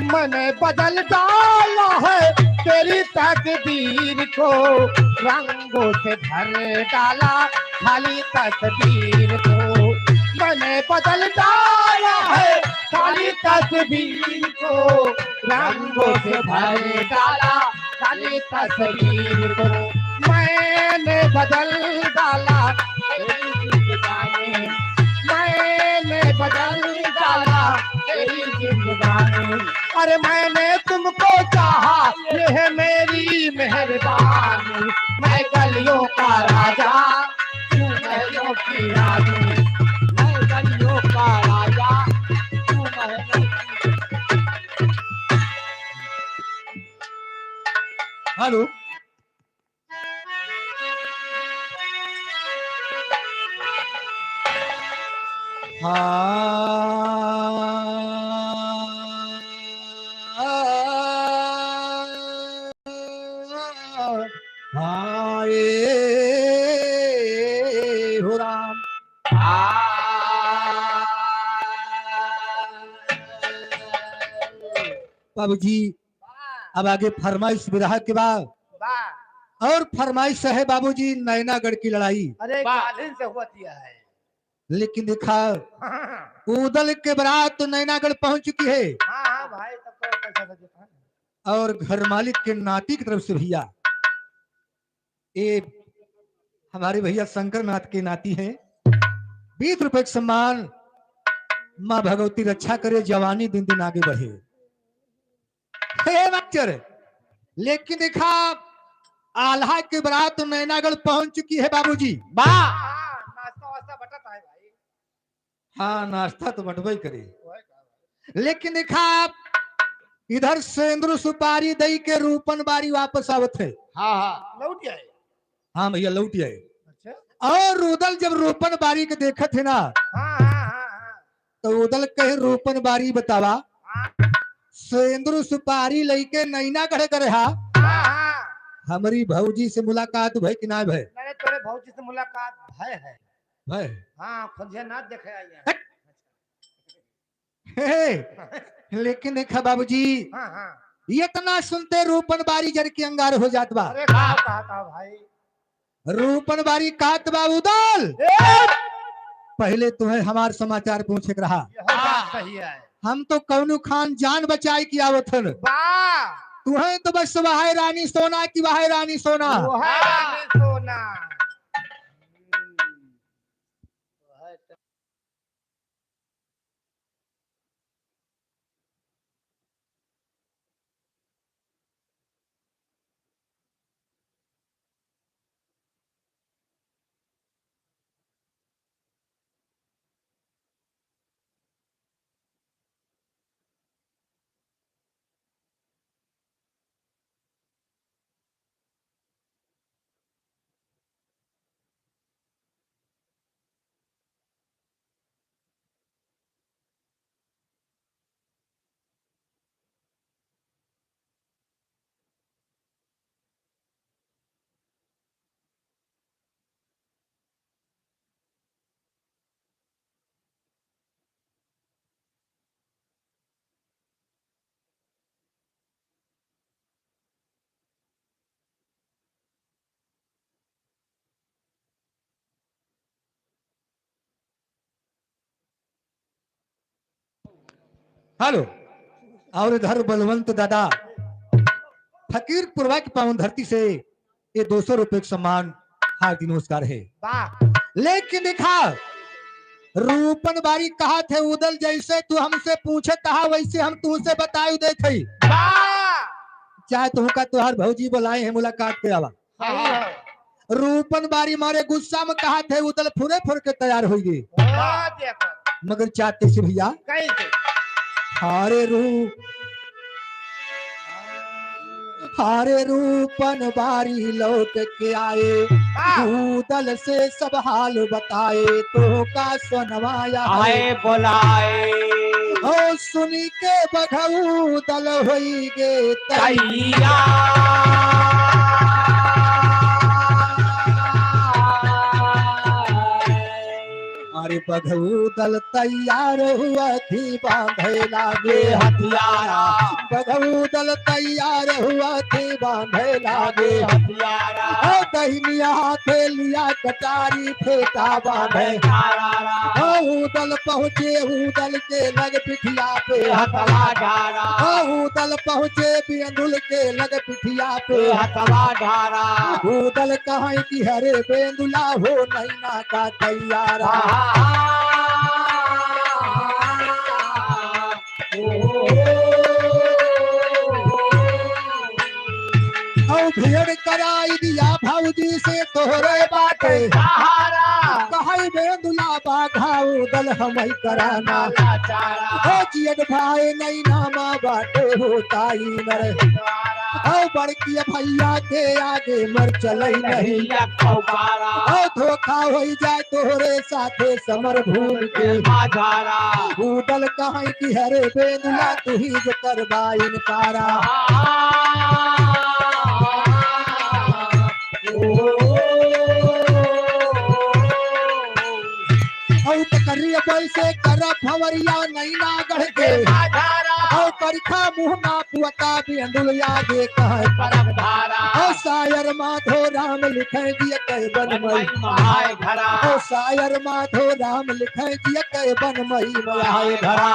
मैंने बदल डाला है तेरी तकदीर को, रंगों से भर डाला खाली तस्वीर को। मैंने बदल डाला है खाली तस्वीर को, रंगों से भर डाला खाली तस्वीर को। मैंने बदल डाला तेरी जिंदगानी, मैंने बदल डाला तेरी जिंदगानी। अरे मैंने तुमको चाहा, ये है मेरी मेहरबानी। मैं गलियों का राजा, तू महलों की रानी। मैं गलियों का राजा, तू महलों की। हेलो हाँ ये हो राम। बाबूजी अब आगे फरमाइश विरह के बाद और फरमाइश है बाबूजी नैनागढ़ की लड़ाई। अरे कालीन से हुआ दिया है। लेकिन देखा हाँ उदल के बारात नैनागढ़ पहुंच चुकी है हाँ भाई, तब तो पैसा लगे था। और घर मालिक के नाती की तरफ से भैया, ये हमारे भैया शंकर नाथ के नाती हैं, 20 रुपए का सम्मान। माँ भगवती रक्षा करे, जवानी दिन दिन आगे बढ़े। हे मास्टर, लेकिन देखा आल्हा की बारात नैनागढ़ पहुंच चुकी है बाबूजी। हाँ, नाश्ता वास्ता बटत है भाई। हाँ नाश्ता तो बटबे ही करे। वो है का। लेकिन देखा इधर सेंद्र सुपारी दई के रूपन बारी वापस आवत है। हाँ हाँ लौट आए। हाँ भैया लौट आए। अच्छा। और रुदल जब रूपन बारी के देखत है ना, हाँ हाँ हाँ हाँ तो उदल कहे रूपन बारी बतावा, सेंद्र सुपारी लईके नैना गढ़ करे हा, हाँ हाँ हमारी भौजी से मुलाकात भई कि ना भई? मैंने तेरे भौजी से मुलाकात भय है। भई हाँ खुदिया ना देखे आई है। हे, लेकिन देखा बाबूजी हाँ हाँ इतना सुनते रूपन बारी जर के अंगार हो जात बा। अरे का कहा था भाई? रूपन बारी कात बा उदल, पहले तुम्हें हमार समाचार पूछे के रहा। यह बात सही है। हम तो कौनु खान जान बचाई की आवत हन, वाह तुम्हें तो बस वहाय रानी सोना की वहाय रानी सोना। वो है रानी सोना। हेलो और इधर बलवंत दादा फकीर पुरवा की पावन धरती से ये 200 रुपए का सम्मान हार्दिक नमस्कार है। वाह लेकिन देखा रूपन बारी कहा थे उदल जैसे तू हमसे पूछे कहा वैसे हम तुमसे बताई दे थे। चाहे तुम का तुहार भौजी बुलाए हैं मुलाकात के आवा। सही है। रूपन बारी मारे गुस्सा में कहा थे उदल फुरे फुर के तैयार हो गई। वाह देखो। मगर चाहते से भैया कैसे? हारे रू हारे रूपन बारी लौट के आए, उदल से सब हाल बताए, तो का सोनवाया आए बोलाए ओ सुनी के बघऊ दल होई गे तैया। अरे बघऊ दल तैयार हुआ थी बांधे लागे हथियारा। बघऊ दल तैयार हुआ थी बांधे लागे हथियारा। ओ दहिनिया हाथे लिया कटारी फेंका बांधे। ओ उदल पहुँचे उदल के लग पिठिया पे हथवा ढारा। ओ उदल पहुँचे बेंदुल के लग पिठिया पे हथवा ढारा। उदल कहाँ की हरे बेंदुला हो नैना का तैयारा। औ भेड़ कराई दिया भौजी से तोहरे बाटे कहाई बेंदुला बाघा उदल हमई कराना। ओ जियन भाई नैना मा बाटे होताई नर। औ बड़की भैया के आगे मर चलई नहीं। औ धोखा हो जाए तोहरे साथे समर भूल के। उदल कहाई की हरे बेंदुला तू ही जो करबा इनकारा। औ तकरिया पैसे कर भंवरिया नैना गढ़ के। औ परिखा मुँह ना पुअता बेंदुल आगे कहे। औ सायर माधो राम लिखे दिया कह बनमई। औ सायर माधो राम लिखे दिया कह बनमई मयाए भरा।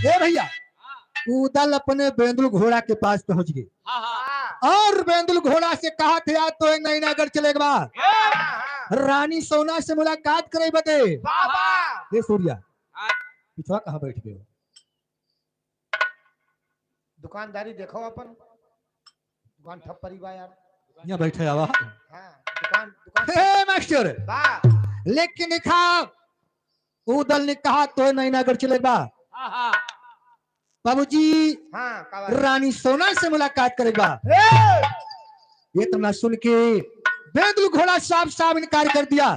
ए भैया उदल अपने बेंदुल घोड़ा के पास पहुंच गए और बेंदुल घोड़ा से कहा थे आज तो नैनागढ़ चले बा रानी सोना से मुलाकात करे बदे। ये सूर्या पिछवा कहाँ बैठ गए? दुकानदारी देखो अपन दुकान ठप परी बा यार। यहाँ बैठे आवा। हाँ दुकान दुकान हे मास्टर। लेकिन देखा उदल ने कहा तो नैनागढ़ चले बा बाबूजी। हाँ रानी सोना से मुलाकात करेगा। ये तुमने सुन के बेंदुल घोड़ा साफ साफ इनकार कर दिया।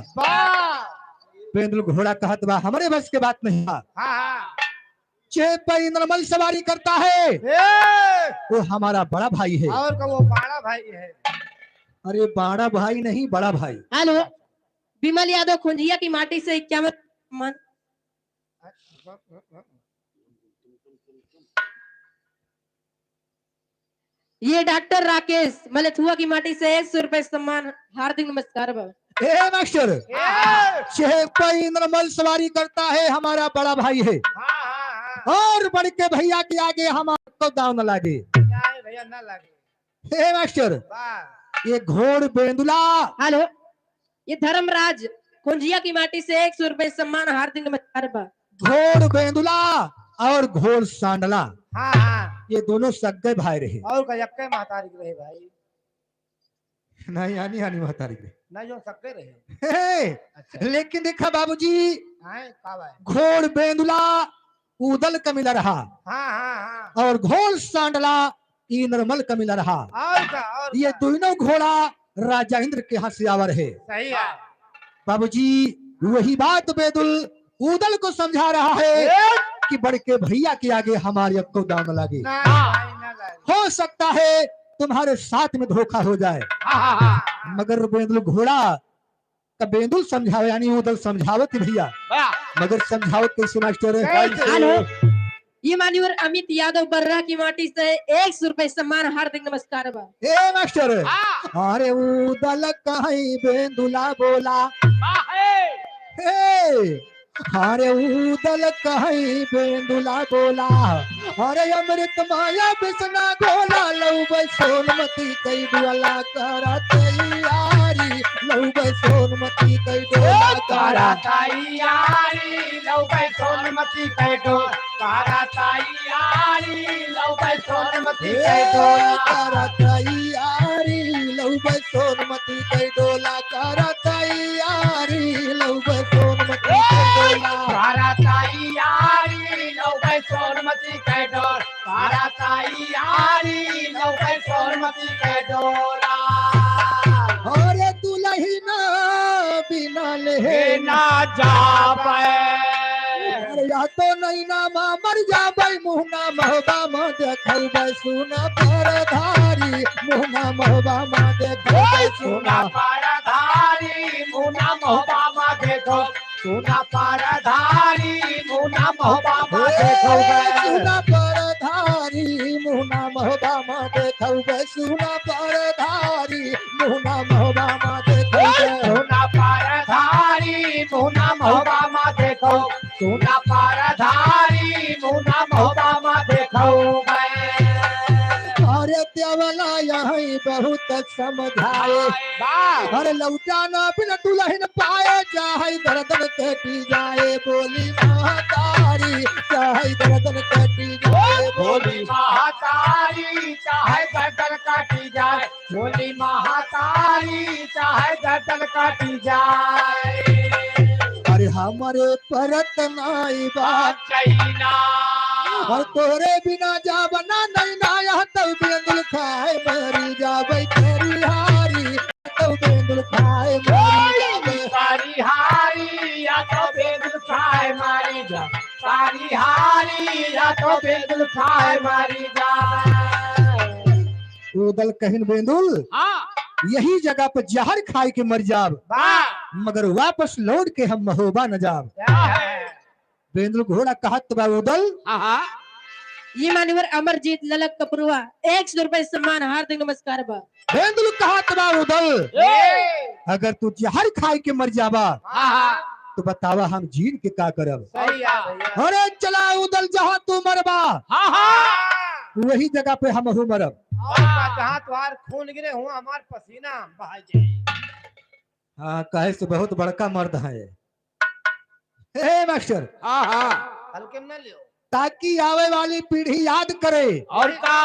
बेंदुल घोड़ा कहत बा हमारे बस के बात नहीं। चे पर नर्मल सवारी करता है वो हमारा बड़ा भाई है। और का वो बड़ा भाई है। अरे बड़ा भाई नहीं बड़ा भाई। हेलो विमल यादव खुंजिया की माटी से 51 मन। ये डॉक्टर राकेश मलथुआ की माटी से 100 रुपए सम्मान। हार्दिक नमस्कार बाबा। ए मास्टर नर्मल सवारी करता है हमारा बड़ा भाई है। और बड़ के भैया के आगे हम आपको दाव न लागे। भैया न लागे। हे मास्टर ये घोड़ बेंदुला। हेलो ये धर्मराज कुंजिया की माटी से 100 रुपए सम्मान। हार्दिक नमस्कार बाबा। घोड़ बेंदुला और घोड़ सांडला। हाँ हाँ ये दोनों सगे भाई रहे। और का महतारी रहे भाई। नहीं आनी आनी महतारी रहे नहीं जो सगे रहे। अच्छा। लेकिन देखा बाबूजी घोड़ बेंदुला उदल का मिला रहा। हाँ हाँ हाँ और घोड़ सांडला इंद्रमल का मिला रहा। और ये दोनों घोड़ा राजा इंद्र के यहाँ से आवा रहे। सही है बाबूजी। वही बात बेदुल उदल को समझा रहा है कि बड़के भैया के आगे हमारे अब को दाम लागे। हो सकता है तुम्हारे साथ में धोखा हो जाए। मगर बेंदुल घोड़ा का बेंदुल समझावे यानी उदल समझावत भैया। मगर समझावत कैसे मास्टर? हेलो ये मान्यवर अमित यादव बर्रा की माटी से 100 रुपए सम्मान। हार्दिक नमस्कार बा। ए मास्टर अरे उदल कहीं बेंदुला बोला। हे अरे उदल कहीं बेंदुला बोला, अरे अमृत माया बिसना गोला, लव सोनमती कई डोला करा तैयारी, लव सोनमती कई डोला करा तैयारी लव सोनमती कई डोला करा तैयारी लव सोनमती कई डोला करा तैयारी लव सोनमती कई डोला करा तैयारी लव सोनमती कई डोला करा तैयारी लव सोनमती कई डोला करा तैयारी लव सोनमती कई डोला। अरे दुलही ना बिना ले ना जावे, अरे या तो नहीं ना माँ मर जाबै, मुँह ना महोबा माँ देखबै सुना परधारी, मुँह ना महोबा माँ देखबै सुना परधारी, मुँह ना महोबा माँ देखो, सुना परधारी, मुँह ना महोबा माँ देखो, सुना परधारी, मुँह ना महोबा माँ देखबै, सुना परधारी, मुँह ना महोबा माँ देखबै, सुना परधारी, मुँह ना महोबा माँ देखो, सुना परधारी, मुँह ना महोबा माँ देखो। अरे देवला यहीं बहुत समझाए, अरे लौटा ना बिन दुल्हन पाए, चाहे गर्दन कटी जाए बोली महातारी, चाहे गर्दन कटी जाए बोली महातारी, चाहे गर्दन काटी जाए, बोली महातारी, चाहे गर्दन काटी जाए। अरे हमारे परत नाई बात चाहिना, और तोरे बिना जाबना नहीं ना, तब बेंदुल खाए मरी जाबै तेरी हारी, तब बेंदुल खाए मरी जाबै सारी हारी, या तो बेंदुल खाए मारी जा, सारी हारी, या तो बेंदुल खाए मारी जा। उदल कहिन बेंदुल, यही जगह पर जहर खाए के मर जाब, मगर वापस लौट के हम महोबा न जाब। बेंदुल घोड़ा कहत बा उदल। ये मान्यवर अमरजीत ललक कपुरवा 100 रुपए सम्मान, हार्दिक नमस्कार बा। बेंदुल कहत बा उदल, अगर तू जहर खाए के मर जाबा तो बतावा हम जीन के का करब। अरे चला उदल, जहाँ तू मरबा वही जगह पे हम हूँ मरब। जहाँ तुम्हार खून गिरे हूँ हमार पसीना बहा जाए। हाँ, कहे से बहुत बड़का मर्द है। हे मास्टर, हल्के में ना लियो, ताकि आवे वाली पीढ़ी याद करे। और का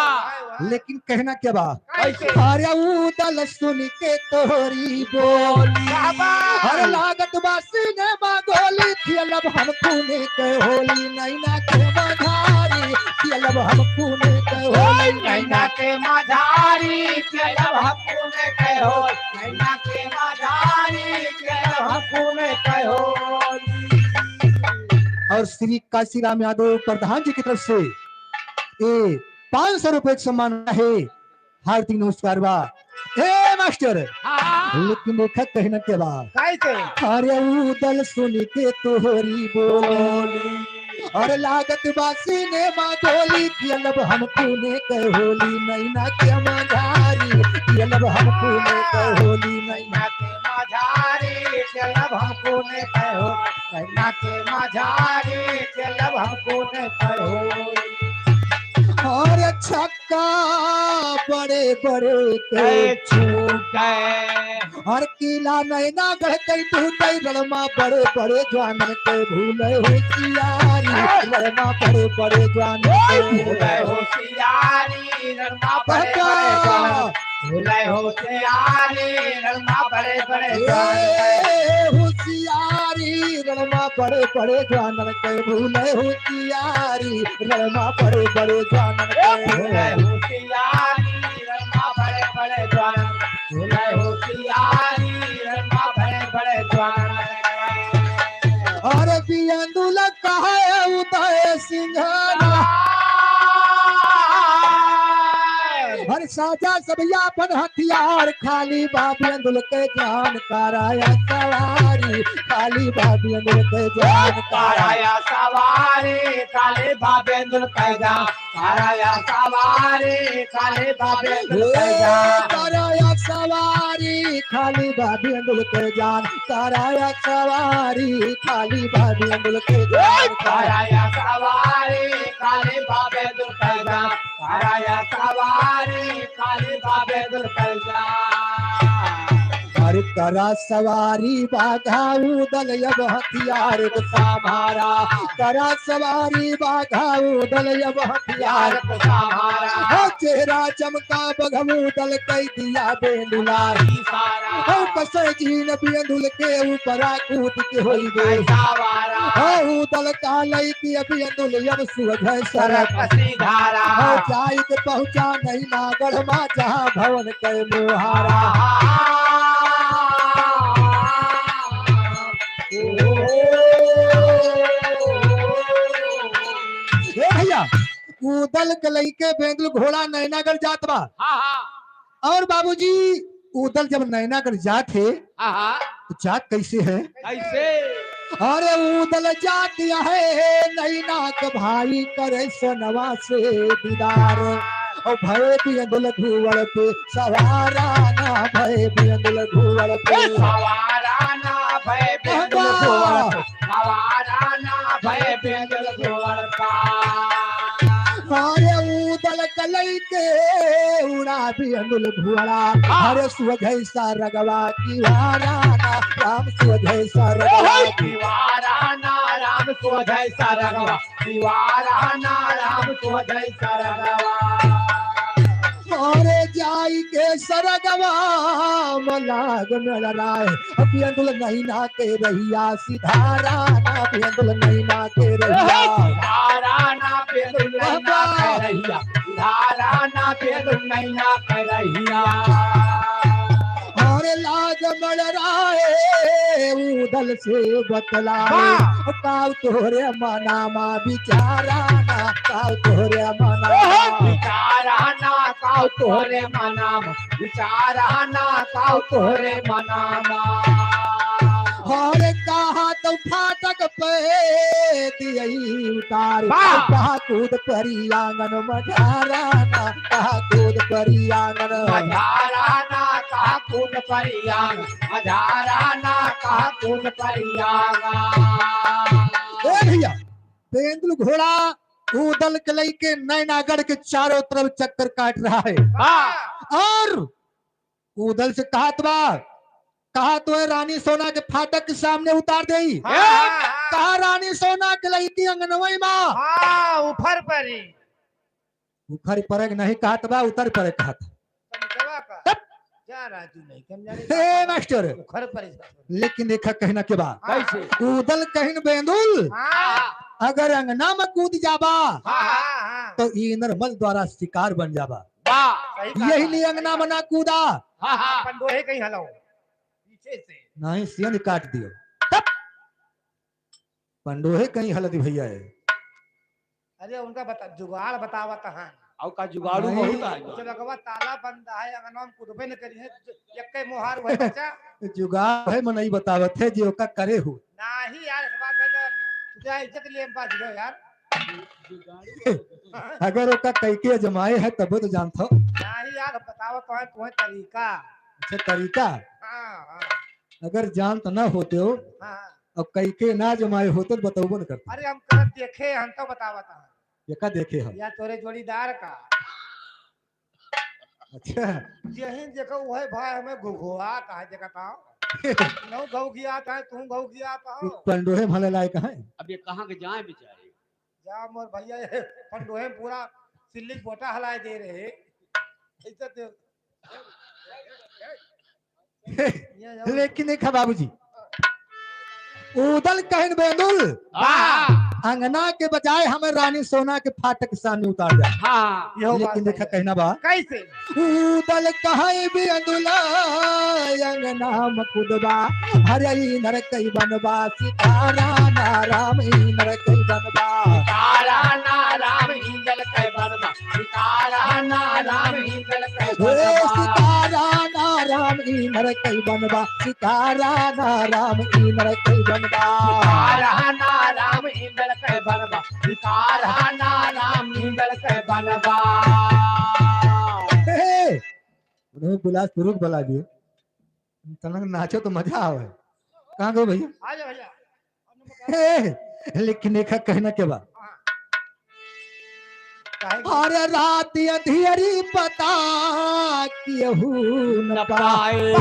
लेकिन कहना क्या बा, अरे उदल सुन के तोहरी बोली, अरे लागत बा सीने मा गोली, खेलब हम खूने के होली, नैना के मझारी, खेलब हम खूने के होली, नैना के मझारी, खेलब हम खूने के होली, नैना के मझारी, खेलब हम खूने के होली। और श्री काशीराम यादव प्रधान जी की तरफ से ए 500 रुपए सम्मान है, हार्दिक नमस्कार बा। ए मास्टर, लेकिन देखा कहना के बा, अरे उदल सुन के तोहरी बोली, अरे लागत बासी ने माँ गोली, खेलब हम खूने के होली, नैना के मझारी, खेलब हम खूने के होली, नैना के मझारी, खेलब हम खूने के होली, नैना के मझारी, खेलब हम खूने के होली। और छक्का बड़े बड़े के छूटे, और किला नैना गढ़ते टूटे, रणमा बड़े बड़े ज्वानन के भूले होशियारी, रणमा बड़े बड़े ज्वानन के भूले होशियारी, रणमा बड़े बड़े ज्वानन, भूले होशियारी, रणमा बड़े बड़े ज्वानन, होशियारी, रणमा बड़े बड़े ज्वानन के भूले होशियारी, रणमा बड़े बड़े ज्वानन के भूले होशियारी, रणमा बड़े बड़े ज्वानन, भूले होशियारी, रणमा बड़े बड़े ज्वानन। अरे बियंदुल कहे उदय सिंह, अरे साजा सब यापन हथियार खाली बाबी अंदुल के जान कराया सवारी खाली बाबी अंदुल के जान कराया सवारी काले बाबेंद्र कैदा कराया सवारी काले बाबेंद्र कैदा कराया सवारी खाली बाबी अंदुल के जान कराया सवारी खाली बाबी अंदुल के जान कराया सवारी काले बाबेंद्र कैदा कराया सवारी काले बाबेंद्र कैदा हर करा सवारी बाघा उदल यब हथियार सामारा करा सवारी बाघा उदल यब हथियार सहारा हो चेहरा चमका बघमू दल कई दिया बेंदुलार हो कसे जीन बेंदुल के ऊपरा कूद के होई बे सवारा हो उदल का लई की बेंदुल यब सुरज सरक धारा हो जाई के पहुंचा नहीं नागढ़ मा जहाँ भवन के मुहारा हे भैया उदल के लई के बेंदुल घोड़ा नैनागढ़ जात बा और बाबूजी उदल जब नैनागढ़ जात है तो जात कैसे है? ऐसे अरे उदल जात है नैना के भाई करे सनवा से दीदार और भय बिंदुल घुवड़ पे सवारा ना भय बिंदुल घुवड़ पे सवारा ना भय बेंदुल घोड़ सवारा ना भय बेंदुल घोड़ का अरे उदल कलई के उड़ा बिंदुल घुवड़ा अरे सुजैसा रगवा की वारा ना राम सुजैसा रगवा की दीवारा ना राम सुजय सरगवा दीवारा ना राम सुजय सरगवा अरे जाई के सरगवा मलाग मेल राय अभियंदुल नहीं ना के रहिया सिधारा ना अभियंदुल नहीं ना के रहिया धारा ना बेंदुल नैना करहिया धारा ना बेंदुल नैना करहिया अरे लाग मल राय उदल से बतलाए काव तोहरे मनामा बिचारा ना काव तोहरे मनामा विचारा ना काव तोहरे मनाम विचारा ना काव तोहरे मनामा और कहा तो फाटक पे दियई उतार कहा कूद परी आंगन मझारा ना कहा कूद परी आंगन मझारा ना कहा कूद परियांग मझारा ना कहा कूद परियांग ए भैया बेंदुल घोड़ा उदल के लई के नैनागढ़ के चारों तरफ चक्कर काट रहा है और उदल से कहा तो बा कहा तो है रानी सोना के फाटक के सामने उतार देई कहा रानी सोना के लई की अंगनवई माँ हाँ उफर परी उखड़ परग नहीं कहा तो बा उतर पर कहा था। समझवा का जा राजू नहीं कम जाने हे मास्टर उखर परी लेकिन देखा कहना के बाद कैसे उदल कहिन बेंदुल हाँ अगर अंगना में कूद जाबा हाँ हाँ तो ई नरमल द्वारा शिकार बन जाबा सही कहा। यही लिए अंगना में ना कूदा पंडोहे कहीं हलाओ पीछे से नहीं सियन काट दियो तब पंडोहे कहीं हलदी भैया है अरे उनका बता जुगाड़ बतावा कहाँ और का जुगाड़ू नहीं। बहुत है जब अगवा ताला बंद है अंगना में कूदबे न करी है यक्के मोहार वही बच्चा जुगाड़ है मन नहीं बतावत है जो का करे हो नाही यार इस बात है तुझे इज्जत लिए बाज गयो यार अगर ओका कई के जमाए है तब तो जानता हो। नाही यार बतावा तो है तुम्हें तरीका अच्छा तरीका हाँ हाँ अगर जानत ना होते हो हाँ और कई के ना जमाए होते तो बतौबो न करते अरे हम करत देखे हम तो बतावत हैं ये देखे हम या तोरे जोड़ीदार का अच्छा यही देखो वही भाई हमें घुघुआत है देखता हूँ नौ गौ गियात है तू गौ गियात हो पंडोहे भले लायक है अब ये कहाँ के जाए बेचारे जा मोर भैया ये पंडोहे में पूरा सिल्ली बोटा हलाए दे रहे ऐसा तो ये जाओ। लेकिन देखा बाबूजी उदल कहन बेंदुल अंगना के बजाय हमें रानी सोना के फाटक के सामने उतार जा। हाँ। इहो बात लेकिन देखा सही है। कहना बा कैसे? उदल कहे भी अंदुला अंगना मकुदबा हरे नर कई बनबा सीतारा ना राम ई नर कई बनबा। तारा ना राम इंदल के बनवा, तारा ना राम इंदल के हे बनवा, सीतारा ना राम ई नर कई बनबा, सीतारा ना राम ई नर कई बनबा, तारा ना राम इंदल के बनवा, तारा ना राम इंदल के बनवा। हे उन्हें बिलास पुरुष बला दिए तनक नाचो तो मजा आवे। कहाँ गए भैया? आ जा भैया। हे, लेकिन एक कहना के बाद काहे? अरे रात अंधेरी पता केहू न पाए,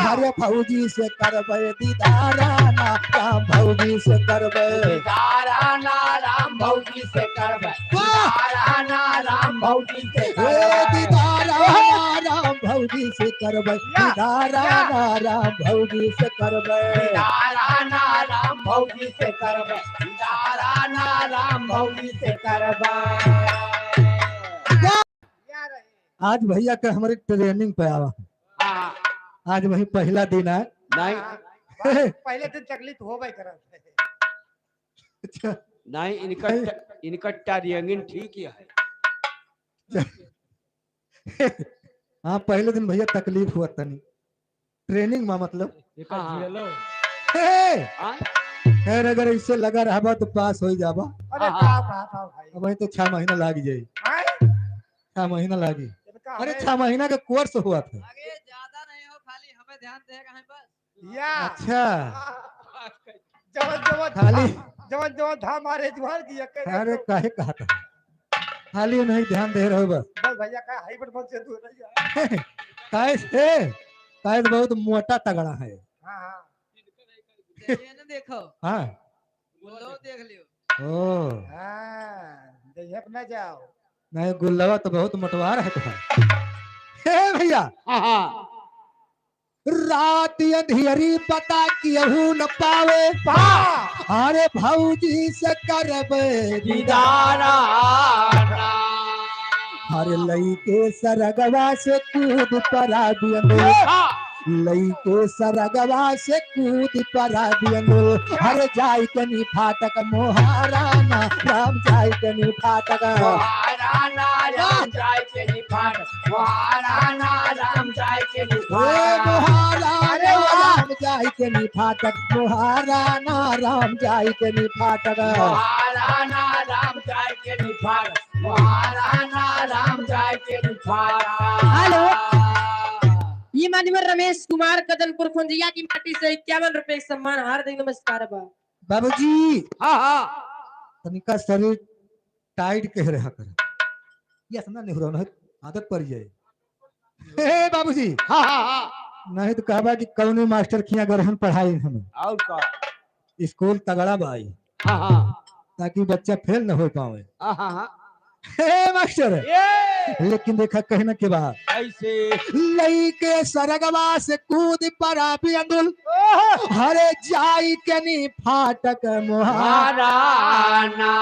अरे भौजी से करबे दीदारा ना राम भौजी से करबे तारा ना राम भौजी से करबे, तारा ना राम भौजी से हे करबे, दीदारा ना राम भौजी से करबे, दीदारा ना राम भौजी से करबे, तारा ना राम भौजी से करबे, तारा ना राम भौजी से करबे। या रहे। आज भैया के हमारे ट्रेनिंग पे आवा। हाँ। आज वही पहला दिन है। नहीं। हाँ, पहले दिन तकलीफ हो गई करत। अच्छा। नहीं, इनका इनका ट्रेनिंग ठीक ही है। हाँ पहले दिन भैया तकलीफ हुआ तनी ट्रेनिंग में मतलब। हाँ। हे, हाँ? खैर अगर ऐसे लगा रहा तो पास हो ही जाबा। अरे हाँ। का बात है भाई। अब वही तो 6 महीना लाग जाए। आए? 6 महीना लागी। इनका अरे हमें- 6 महीना का कोर्स हुआ था। आगे ज्यादा नहीं हो, खाली हमें ध्यान देगा है बस। या। अच्छा। जवन जवन खाली जवन जवन धाम मारे जुहार की एक अरे काहे कहा था, खाली नहीं ध्यान दे रहे हो बस। बस भैया का हाइब्रिड बन से दूर रहिए। काहे से काहे तो बहुत मोटा तगड़ा है। हां हां देखिए ना, देखो हाँ बोलो देख लियो। ओ हां देख ना जाओ। नहीं गुल्लवा तो बहुत मोटवार है तुम्हारा। हे भैया हाँ। रात अंधेरी पता केहू न पावे, अरे भौजी से करबे दीदारा हर लई के सरगवा से कूद परा दियंदो, लई के सरगवा से कूद परा दियंदो, हर जाय कनी फाटक मोहारा ना राम जाय कनी फाटक मोहारा ना राम जाय के निफाट, मोहारा ना राम जाय के हे निफाट, मोहारा ना राम जाय कनी फाटक, मोहारा ना राम जाय कनी फाटक, मोहारा ना राम जाय के निफाट, मोहारा ना राम जाय के निफाट। हेलो। ये मान्यवर रमेश कुमार कदनपुर खुंजिया की माटी से 51 रुपए का सम्मान, हार्दिक नमस्कार बा। बाबूजी। हाँ हाँ। तनिका शरीर टाइट कह रहा कर ये समझ नहीं हो रहा, आदत पड़ जाए। हे बाबूजी। हाँ हाँ हाँ। नहीं तो कहबा कि कौन मास्टर खिया ग्रहण पढ़ाई हमें और का स्कूल तगड़ा भाई। हाँ हाँ। ताकि बच्चा फेल न हो पावे। हाँ हाँ हाँ। हे मास्टर। ये लेकिन देखा कहने के बाद ऐसे लई के सरगवा से कूद पड़ा भी अंदुल, हरे जाई के नी फाटक मोहारा ना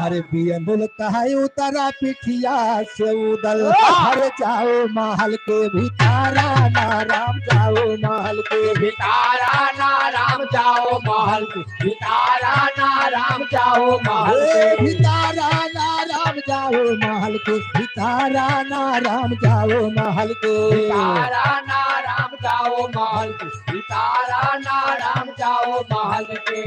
अरे बियंदुल कहाय उतरा पिठिया से उदल, हरे जाओ महल के भीतारा ना राम जाओ महल के भितारा ना राम जाओ महल के भितारा ना राम जाओ महल हे के भीतारा ना राम जाओ महल के भीतारा ना राम जाओ महल के भितारा ना राम जाओ महल के भितारा ना राम जाओ महल के।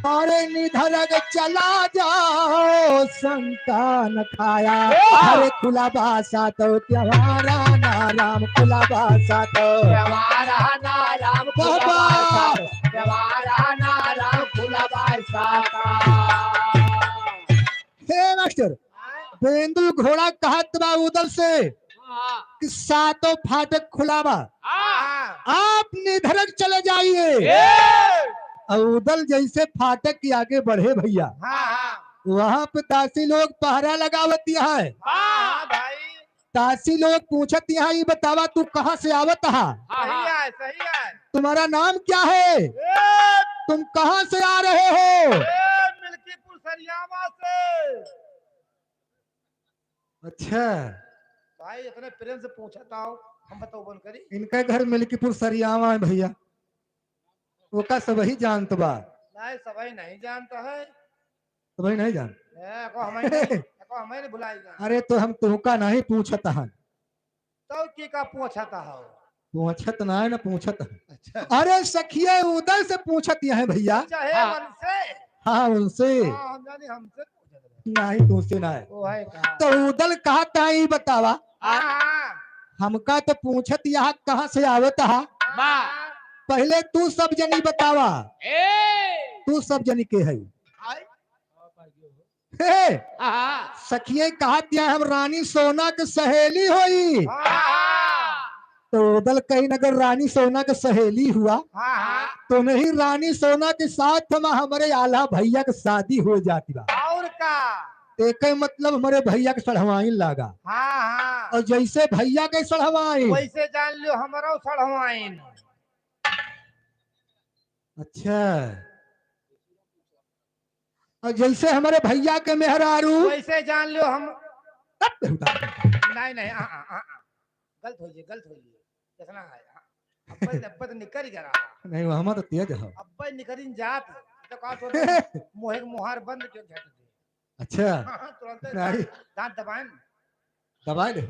अरे निधरग चला जाओ संतान खाया, अरे खुला बासा तो त्योहारा ना राम खुला बासा तो त्योहारा ना राम खुला बाबा। बासा त्योहारा ना राम खुला बासा। हे मास्टर बेंदुल घोड़ा कहत बा उदल से कि सातों फाटक खुला बा, आप निधरक चले जाइए। और उदल जैसे फाटक के आगे बढ़े भैया, वहां पे दासी लोग पहरा लगावती है। भाई दासी लोग पूछत यहाँ, ये बतावा तू कहाँ से आवत हा, सही है, सही है। तुम्हारा नाम क्या है? तुम कहाँ से आ रहे हो? मिल्कीपुर सरियावा से। अच्छा भाई इतने प्रेम से पूछा था, हम बताओ बन करी। इनका घर मिल्कीपुर सरियावा है भैया, वो का सब ही जानत बा। नहीं सबाई नहीं जानता है। तो भाई नहीं जान। ए, को हमें नहीं, को हमें नहीं बुलाएगा। अरे तो हम तुमका नहीं पूछत हन। तो की का पूछता हो? पूछत ना है ना पूछत हन। अच्छा। अरे सखिए उदल से पूछत है भैया। चाहे मन से। हाँ उनसे। हाँ, हम जाने हमसे पूछत रहे। नहीं तुमसे ना है। वो है कहाँ? तो उदल कहा ताई बतावा। हाँ। हमका तो पूछत यहाँ कहाँ से आवत हा। हाँ। पहले तू सब जनी बतावा। तू सब जनी के है? हे सखिए कहा दिया हम रानी सोना के सहेली होई। तो उदल कहीं अगर रानी सोना के सहेली हुआ तो नहीं रानी सोना के साथ हम हमारे आला भैया के शादी हो जाती बा। और का एक मतलब हमारे भैया के सढ़वाई लागा। हाँ। और जैसे भैया के सढ़वाई वैसे जान लियो हमारा सढ़वाइन। अच्छा, और जैसे हमारे भैया के मेहरारू वैसे जान लियो हम। नहीं नहीं आ, आ, आ, आ। गलत हो गई, गलत हो गई। कितना है? अब्बे अब्बे तो निकल ही रहा। नहीं वो हम तो तेज हो। अब्बे निकल जात तो का तो मोहे मुहार बंद क्यों झट दे। अच्छा। हाँ, तुरंत नहीं। दांत दबाएं। दबाए दे।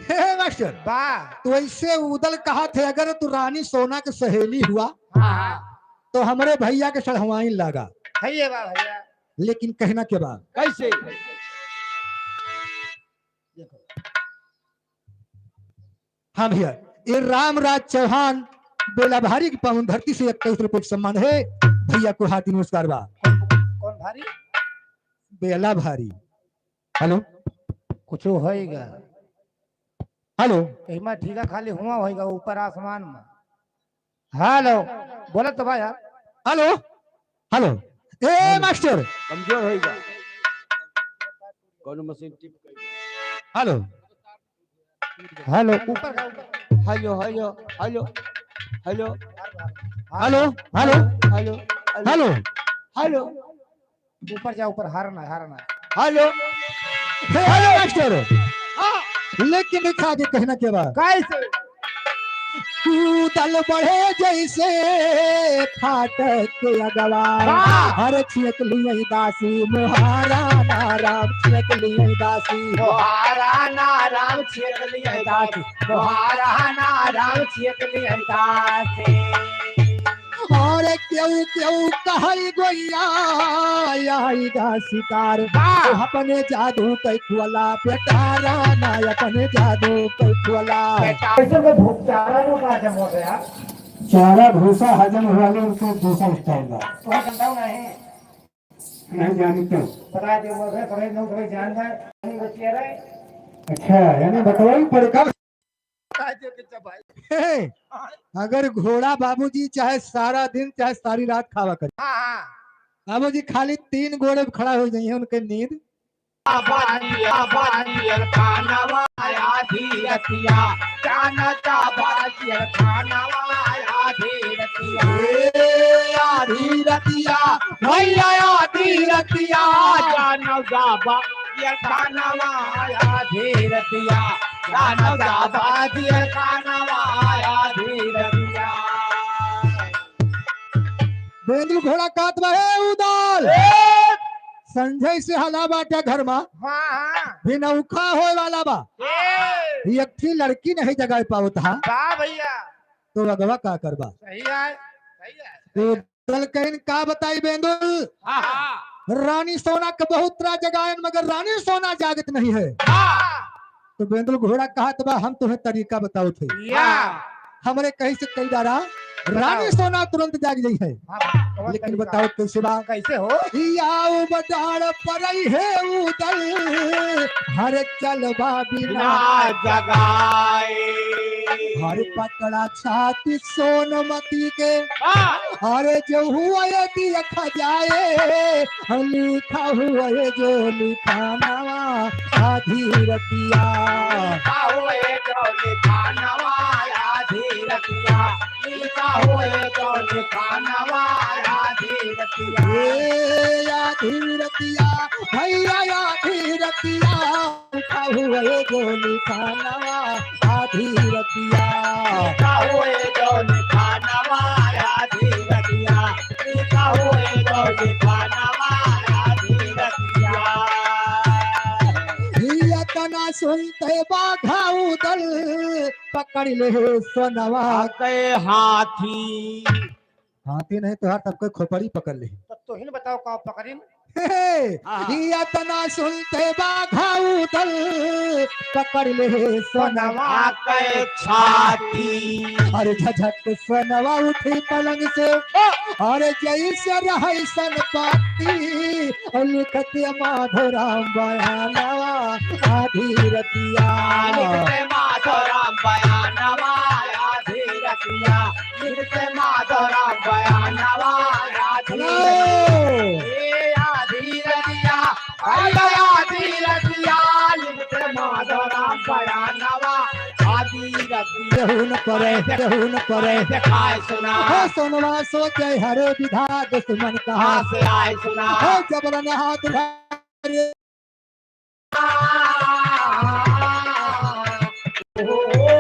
हे मास्टर बा तो ऐसे उदल कहा थे अगर तू रानी सोना के सहेली हुआ हाँ। तो हमारे भैया के सढ़वाइन लगा। है ये बा भैया। लेकिन कहना के बाद कैसे? देखो। हाँ भैया, ये रामराज चौहान बेलाभारी की पावन धरती से 21 रुपए सम्मान है भैया को हाथी नमस्कार बा। कौन भारी? बेला भारी। हेलो कुछ होएगा। हेलो कहीं ठीका खाली हुआ होएगा ऊपर आसमान में। हेलो बोला तो भाई यार। हेलो हेलो ए मास्टर कमजोर होएगा कौन मशीन टिप। हेलो हेलो ऊपर का ऊपर। Hello hello hello hello hello hello hello hello hello ऊपर जा ऊपर। हारना हारना। Hello hello master. लेकिन लिखा के कहना के बाद कैसे? कूदल बढ़े जैसे फाटक के अगवा। हर छियक लिये दासी मुहारा नाराम छियक लिये दासी मुहारा नाराम छियक लिये दासी मुहारा नाराम छियक लिये दासी। और क्यों क्यों कहई गोइया आई दासीदार अपने जादू कैखुअला बेटारा ना अपने जादू कैखुअला। कैसे में भूचारा नो का जम हो गया? चारा भूसा हजम हुआ ले उनसे दूसरा स्टाइल बा। तो जानता नहीं। नहीं जानी तो बता दे वो है थोड़े नो थोड़े जान जाए नहीं बच्चे रहे। अच्छा यानी बताओ पड़का। हे, अगर घोड़ा बाबूजी चाहे सारा दिन चाहे सारी रात खावा करे। हाँ। बाबूजी खाली 3 घोड़े खड़ा हो जाइए उनके नींद। आधी रतिया भैया आधी रतिया जानव जाबा ये खानवा आधी रतिया जानव जाबा ये खानवा आधी रतिया। बेंदुल घोड़ा कात बा हे उदाल संजय से हला बाटा घर मा। हाँ। बिनौखा होए वाला बा। एक थी लड़की नहीं जगाए पावत हा। बा भैया तो अगवा का करबा? सही है सही है। तो दल कहिन का बताई बेंदुल? रानी सोना के बहुत तरह जगायन मगर रानी सोना जागत नहीं है। तो बेंदुल घोड़ा कहा बा हम तुम्हें तरीका बताओ थे। हमारे कहीं से कई डारा रानी सोना तुरंत जाग गई है। लेकिन बताओ कैसे बा? कैसे हो? याओ बदाड़ परई है उदल हर चल बिना जगाए हर पकड़ा छाती सोनमती के हर जो हुआ लिखा जाए लिखा हुआ जो लिखा नवा आधी रतिया लिखा हुए जो लिखा नवा। आधी रतिया नीका होए जौन खानवा आधी रतिया। ए आधी रतिया भैया आधी रतिया लिखा हुए गोली खानवा आधी रतिया। नीका होए जौन खानवा आधी रतिया नीका होए जौन खानवा आधी रतिया। हिया तना सुनते बाघा उदल पकड़ ले सोनवा के हाथी। हाथी नहीं तो हाथ सबके खोपड़ी पकड़ ले। तो तुहिन बताओ का पकड़िन। हिया तना सुनते बाघा उदल पकड़ ले सोनवा के छाती। अरे झझक सोनवा उठी पलंग से अरे जैसे रहे सन पाती और लिखती माधोराम बयानवा आधी रतिया। लिखते माधोराम बयानवा आधी रतिया लिखते माधोराम बयानवा आधी हेलो। ए आधी रतिया अरे आधी रतिया लिखते माधोराम बयानवा आधी रतिया। देहु न परे देहु न परे दिखाए सुना हो सोनवा सोचे हरे विधा दुश्मन कहा कहाँ से आए सुना हो जबरन हाथ धरे।